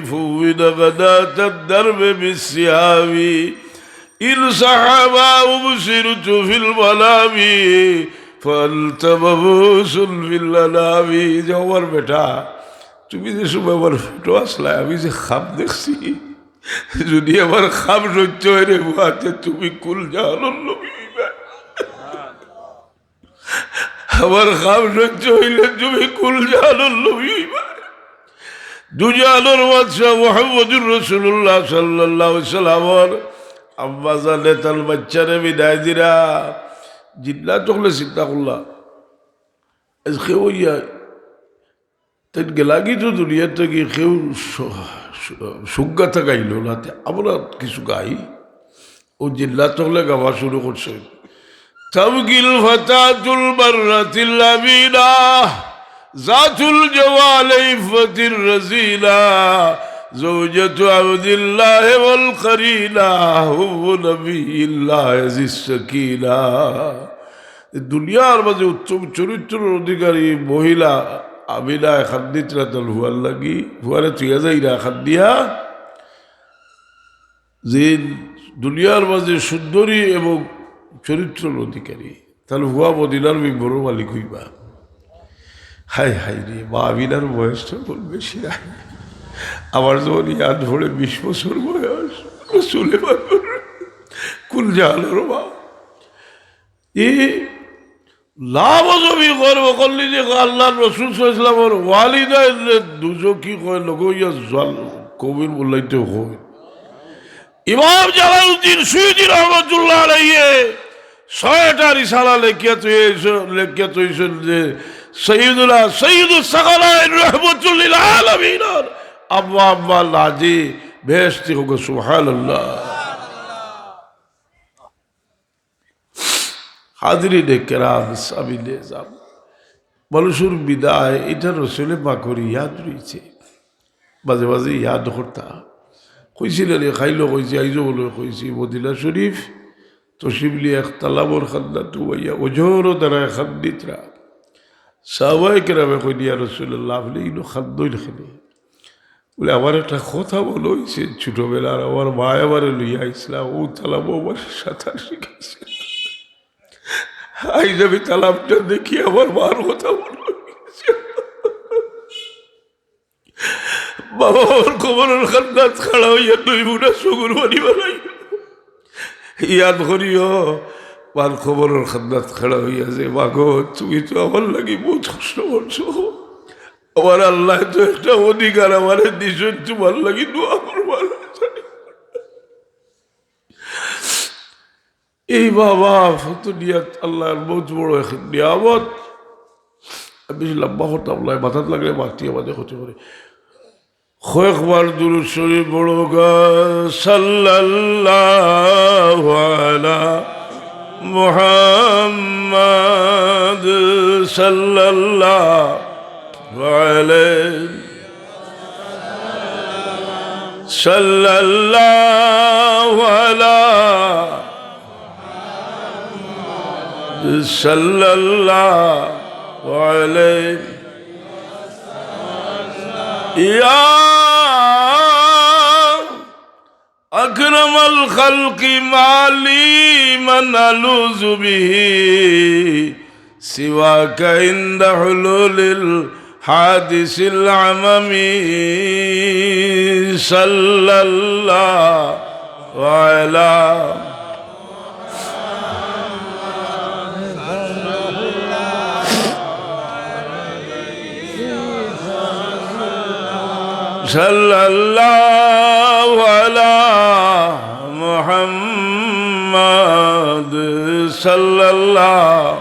فوض غداة الدرب بالسهام. إن صحابا أبصرت في المنام فأنت مبعوث في الأنام। যে আমার বেটা, তুমি যে সময় আমার পেটো আছলায়, আমি যে খাব দেখছি, যদি আমার খাব সত্য অয় রে বাবা, তে তুমি কুল জাহানর নবী অইবায়। আমার খাব সত্য অইলে তুমি কুল জাহানর নবী অইবায়। দুজাহানর বাদশা মুহাম্মদুর রাসূলুল্লাহ সাল্লাল্লাহু আলাইহি ওয়াসাল্লামর আম্মা জানে তান বাইচ্চারে বিদায় দিরা। জিন্নাত অকলে চিন্তা করলা, আইজ কেউ ইয়া, তাইন গেলাগি তো দুনিয়া থাকি কেউ সু-, সু-, সুগা থাকাইল না, তে আমরা কিছু গাই। ও জিন্নাত অকলে গাওয়া শুরু করছে। تبكي الفتاة البرة الأمينة ذات الجمال والعفة الرزينة زوجة عبد الله والقرينة أم نبي الله ذي السكينة। দুনিয়ার মাঝে উত্তম চরিত্রর অধিকারী মহিলা আমিনায় কান্দিতরা তান ফুয়ার লাগি, ফুয়ারে থুইয়া যাইরা কান্দিয়া। যে দুনিয়ার মাঝে সুন্দরী এবং চরিত্রর অধিকারী, তান ফুয়া মদিনার মেম্বরর মালিক অইবা। হায় হায় রে, মা আমিনার বয়স তো অখন বেশি নাই। আমার যখন ইয়াদ পড়ে বিশ বছর বয়স, রসুলে পাকর কুল জাহানর মা। ই লামজবি গর্ব করলি যে আল্লাহর রসুল সাল্লাল্লাহু আলাইহি ওয়াসাল্লামর ওয়ালিদাইনরে দুজখি কয়, লগে ইয়া জাল-, কবির মোল্লাইতে কয়। ইমাম জালালউদ্দিন সুয়ুতী রহমতুল্লাহ আলাইহি ছয়টা রিসালা লেখিয়া থইছে, লেখিয়া থইছইন যে সৈয়দুনা সৈয়দুস সাকালাইন রহমতুল্লিল আলামিনর আব্বা আম্মা নাজি বেহেশতি হোক, সুবহানাল্লাহ। হাজিরিনে কেরাম, সামিনে এজাম, মানুষর বিদায়, ইটা রসুলে পাকর ইয়াদ রইছে। মাঝে মাঝে ইয়াদ করতা। কইছিলা নি, কাইলও কইছি, আইজও বলে কইছি, মদিনা শরীফ তশরিফ লিয়া এক তালাবর কান্দাত বইয়া অঝর ধারায় কান্দিতরা। সাহাবায়ে কেরামে কইন, ইয়া রাসূলুল্লাহ, আপনে ইনো কান্দইন কেনে? বলে, আমার একটা কথা মনো অইছে, ছোটবেলার আমার মায় আমারে লইয়া আইছলা, অউ তালাবো আমারে সাঁতার শিখাইছে। আইজ আমি তালাবটা দেখি, আমার মার কথা মনো অইছে। বাবা, আমার কবরর কান্দাত খাড়া অইয়া দুই বুড়া চকুর পানি বালাই। ইয়াদ করিও, মার কবরর কান্দাত খাড়া অইয়া যে, মাগো, তুমি তো আমার লাগি বউত কষ্ট করছো। আমার আল্লায় তো একটা অধিকার আমারে দিছইন, তুমার লাগি দোয়া করবার। এই বাবা, ফতুনিয়াত আল্লাহর বউত বড় এক নিয়ামত। আমি বেশি লম্বা করতাম নায়, মাথাত লাগলে মাতি আমাদের ক্ষতি করে। কয়েকবার দুরূদ শরীফ পড়ুক্কা, সাল্লাল্লাহু আলা মুহাম্মাদ, সাল্লাল্লাহু আলাইহি, সাল্লাল্লাহু আলা, সাল্লাল্লাহু আলাইহি। ইয়া আকরামাল খালকি মা লি মান আলুযু বিহি সিওয়াকা ইনদা হুলুলিল হাদিসিল আমামি। সাল্লাল্লাহু আলা সাল্লাল্লাহু আলা মুহাম্মাদ সাল্লাল্লাহু।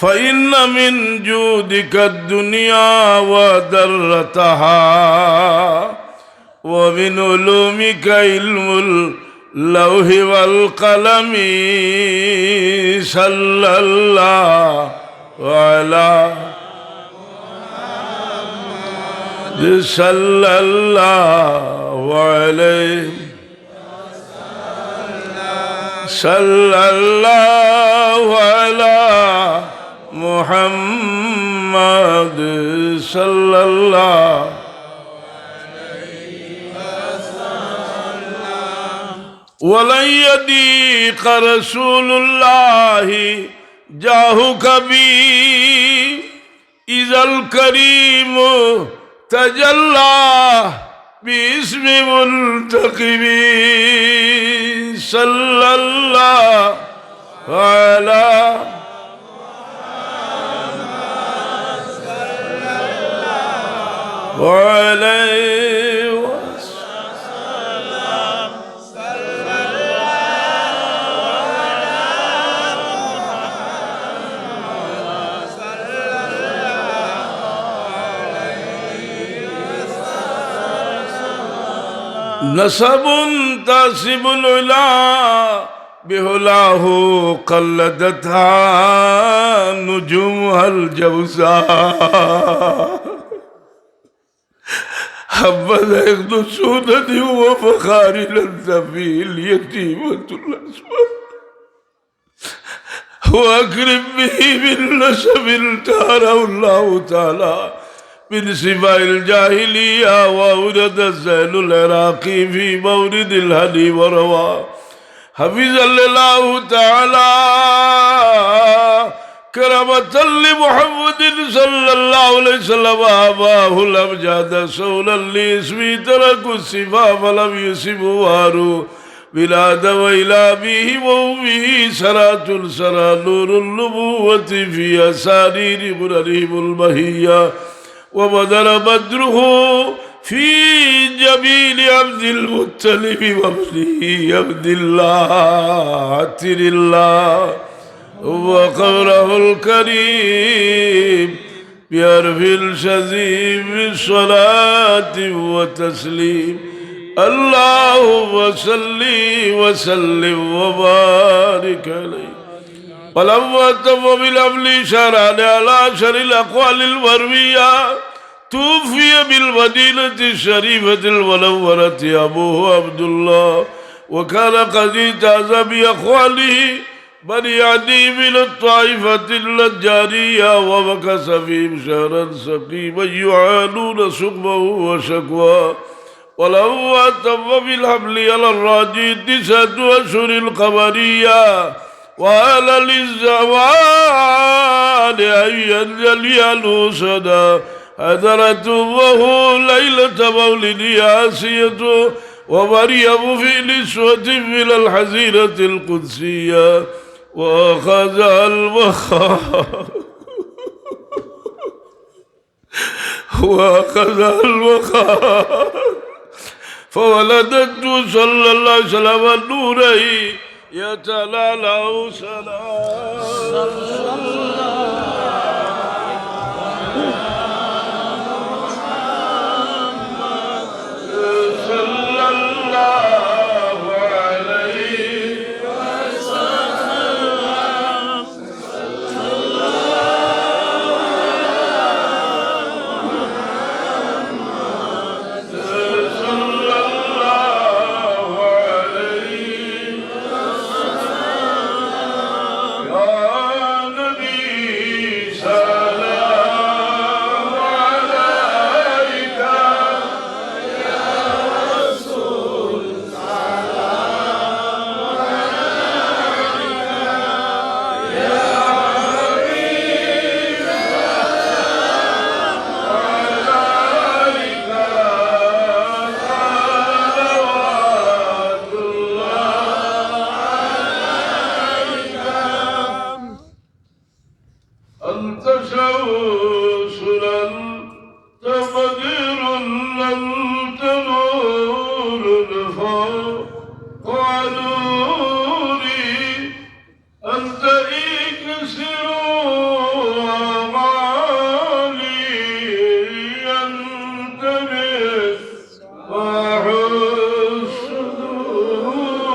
فإن من جودك الدنيا وضرتها، ومن علومك علم اللوح والقلم. صلى الله على، صلى الله عليه، صلى الله على محمد، صلى الله. ولن يضيق رسول الله جاهك بي، إذا الكريم تجلى باسم منتقم. صلى الله على وعليه وسلم. نسب تاسب العلا بعلاه قلدتها نجومها الجوزاء. حبذا عقد سؤدد وفخار أنت فيه اليتيمة الأسماء. وأكرم به من نسب طهره الله تعالى من سفاء الجاهلية، وأورد الزين العراقي في مورد الهدي وروى. حفظ الله تعالى كرامة لمحمد صلى الله عليه وسلم أباه الأمجاد صولا لاسمه تركوا السفاء فلم يصبه وهن من آدم إلى أبيه وأمه سرى ترسرى نور النبوة في أسارير غررهم المهية وبدر بدره في جبين عبد المطلب وابنه عبد الله عطر الله وقبره الكريم بحرف شذي من صلاة وتسليم. اللهم صل وسلم وبارك عليه. ولما تم بالحفل شهران على أشهر الأقوال المروية، توفي بالمدينة الشريفة المنورة أبوه عبد الله، وكان قد اعتز بأخواله بني عدي من الطائفة النجارية، ومكث فيهم شهرا سقيما يعانون سقمه وشكواه. ولما تم بالحفل على الراجح تسعة أشهر قمرية، وآن للزمان أن ينجلي عنه سدى حضرت أمه ليلة مولده آسية ومريم في نسوة من الحظيرة القدسية، وأخذها المخاض، وأخذها المخاض، فولدته صلى الله عليه وسلم نورين يتلالى سلام. صلى الله عليه وسلم. صلى الله عليه وسلم. يا نبي سلام عليك. أنت شمس، أنت بدر، أنت نور فوق نوري، أنت إكسير أمالي، أنت مفتاح الصدور.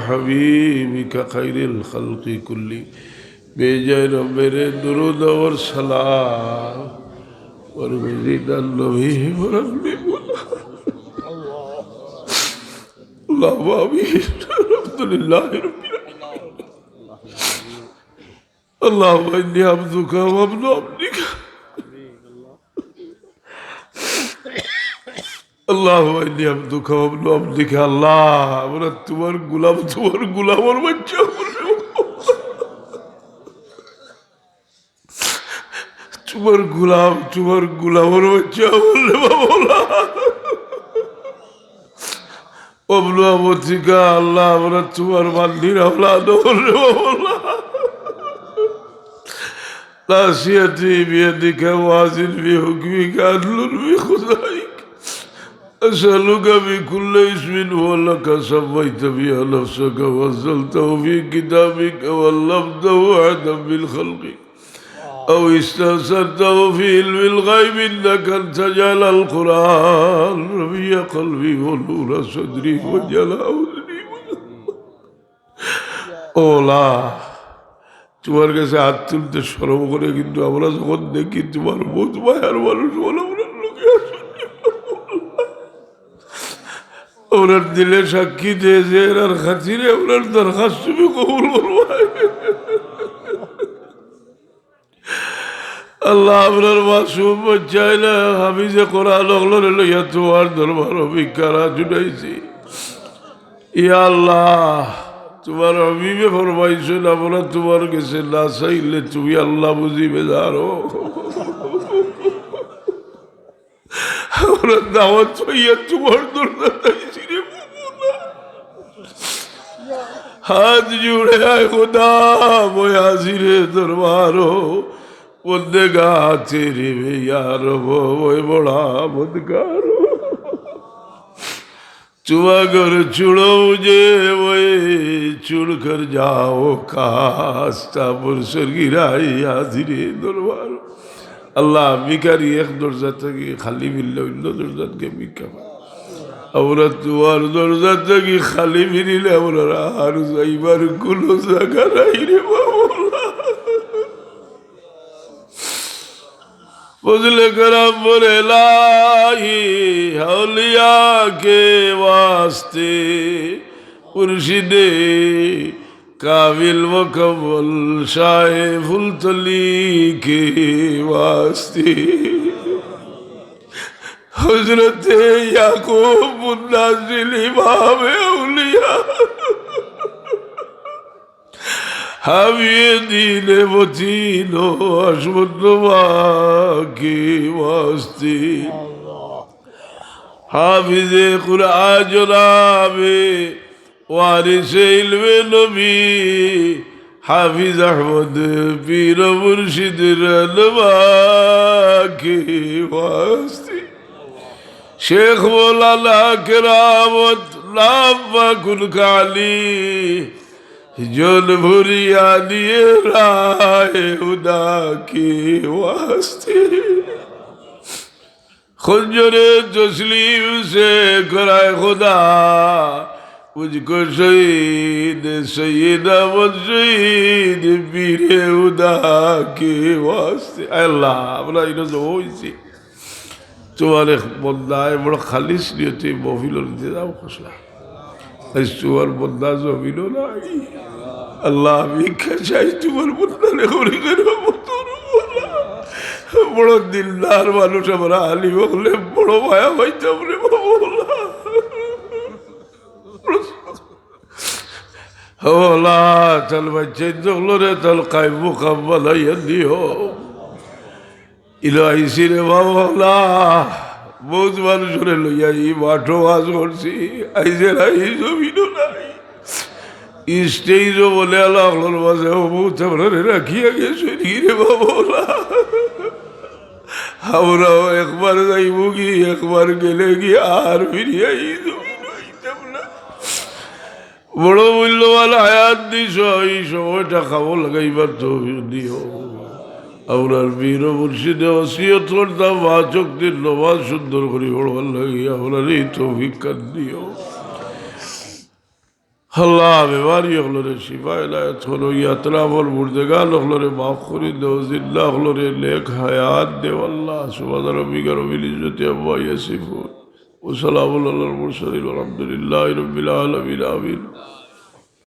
حبيبك خير الخلق كلهم. بجاي ربنا درود والسلام. ورزقنا النبي ورحمه. اللهم آمين. الحمد لله رب العالمين. اللهم إني عبدك وابن عبدك. اللهم إني عبدك وابن عبدك. আল্লাহ, আমরা তোমার গোলাম, তোমার গোলামর বাচ্চা। তোমার গোলাম, তোমার গোলামর বাচ্চা বললে বাবুলা। وابن أمتك, আল্লাহ, আমরা তোমার বান্দির আওলাদ বললে বাবুলা। ناصيتي بيدك ماض في حكمك عدل في قضائك. أسألك بكل اسم هو لك سميت به نفسك وأنزلته في كتابك وعلمته أحدا من خلقك أو استأثرته في علم الغيب عندك أن تجعل القرآن ربيع قلبي ونور صدري وجلاء حزني. ও আল্লাহ, তোমার কাছে হাত তুলতে শরম করে, কিন্তু আমরা যখন দেখি তোমার বহুত মায়ার মানুষ, বলে আমরা লোকে আসলে আমরার দিলে সাক্ষী দেয় যে এরার খাতিরে আমরার দরখাস্ত তুমি কবুল করবায়। আল্লাহ, আমরার মাসুম বাচ্চাইন হাফিজে কোরআন অকলরে লইয়া তোমার দরবারো ভিক্ষার হাত উঠাইছি। ইয়া আল্লাহ, তোমার হাবিবে ফরমাইছইন, আমরা তোমার গেছে না চাইলে তুমি আল্লাহ বুঝিবে জানো। আমরা দাওয়াত পাইয়া তোমার দরজাত আইছি রে বাবুলা। হাত জুড়ে আয় খোদা, মই হাজিরে দরবারো, বন্দেগা তেরি মে ইয়া রব, মই বড়া বদকারো। তোমার ছুড়ো মুঝে, মই ছুড় কর যাও কাস্তা, পুরসর গিরাই হাজিরে দরবার। আল্লাহ, ভিখারি এক দরজা থাকি খালি ফিরলে অন্য দরজা থাকি ভিক্ষা পায়। আমরা তোমার দরজা থাকি খালি ফিরিলে আমরা আর যাইবার কোনো জাগা নাই রে বাবুলা। فضل کرم پر الہی اولیاء کے واسطے، مرشد کامل مکمل شاہ پھولتلی کے واسطے، حضرت یعقوب الناظر امام اولیاء، حامی دین متین و حشمت نما کے واسطے، حافظ قرآن جناب وارث علم نبی، حافظ احمد پیر و مرشد رہنما کے واسطے، شیخ مولانا کرامت نام پاک ان کا علی، جونپوری علی راہ ہدا کے واسطے۔ خنجر تسلیم سے کرائے خدا، مجھ کو شہید سید احمد شہید پیر ہدا کے واسطے۔ اے আল্লাহ, আমরা ইনো জমা অইছি। তোমার এক বন্দায় বড় খালিস নিয়তে মহফিলর ইন্তেজাম করলা। আইজ তোমার বন্দা জমিনো নাই। আল্লাহ, আমি ভিক্ষা চাই তোমার বন্দারে করি করে মতন বলা। বড় দিলদার মানুষ আমরা আলিম অকলে বড় মায়া পাইতাম রে বাবা। ও আল্লাহ, তান বাচ্চাইন্তরে তান কায়েম মুকাম বানাইয়া দিও। ইলা আইছি রে বাবা, আল্লাহ, বহুত মানুষরে লইয়া ই মাঠো ওয়াজ করছি, আইজ এরা ই জমিনো নাই। ই স্টেজও বলে আল্লাহ অকলর মাঝে ও বহুত আমরারে রাখিয়া গেছইন গি রে বাবা, আল্লাহ। আমরাও একবার যাইমুগি, একবার গেলেগি আর ফিরিয়া ই জমিনো আইতাম না। বড় মূল্যবান হায়াত দিছো, ই সময়টা কামো লাগাইবার তৌফিক দিও। আমরার পীর ও মুর্শিদে ওসিয়ত করতা পাঁচ ওয়াক্তের নমাজ সুন্দর করি পড়বার লাগি আমরারে ই তৌফিক খান দিও। আল্লাহ, বেমারি অকলরে শিফা এনায়েত করো, ইয়াত্রাফর মুর্দেগান অকলরে মাফ করি দেও, জিন্দা অকলরে নেক হায়াত দেও। আল্লাহ, সুবহান রাব্বিকা রাব্বিল ইজ্জতি আম্মা ইয়াসিফুন, ওয়া সালামুন আলাল মুরসালিন, ওয়ালহামদুলিল্লাহি রাব্বিল আলামিন। আমিন।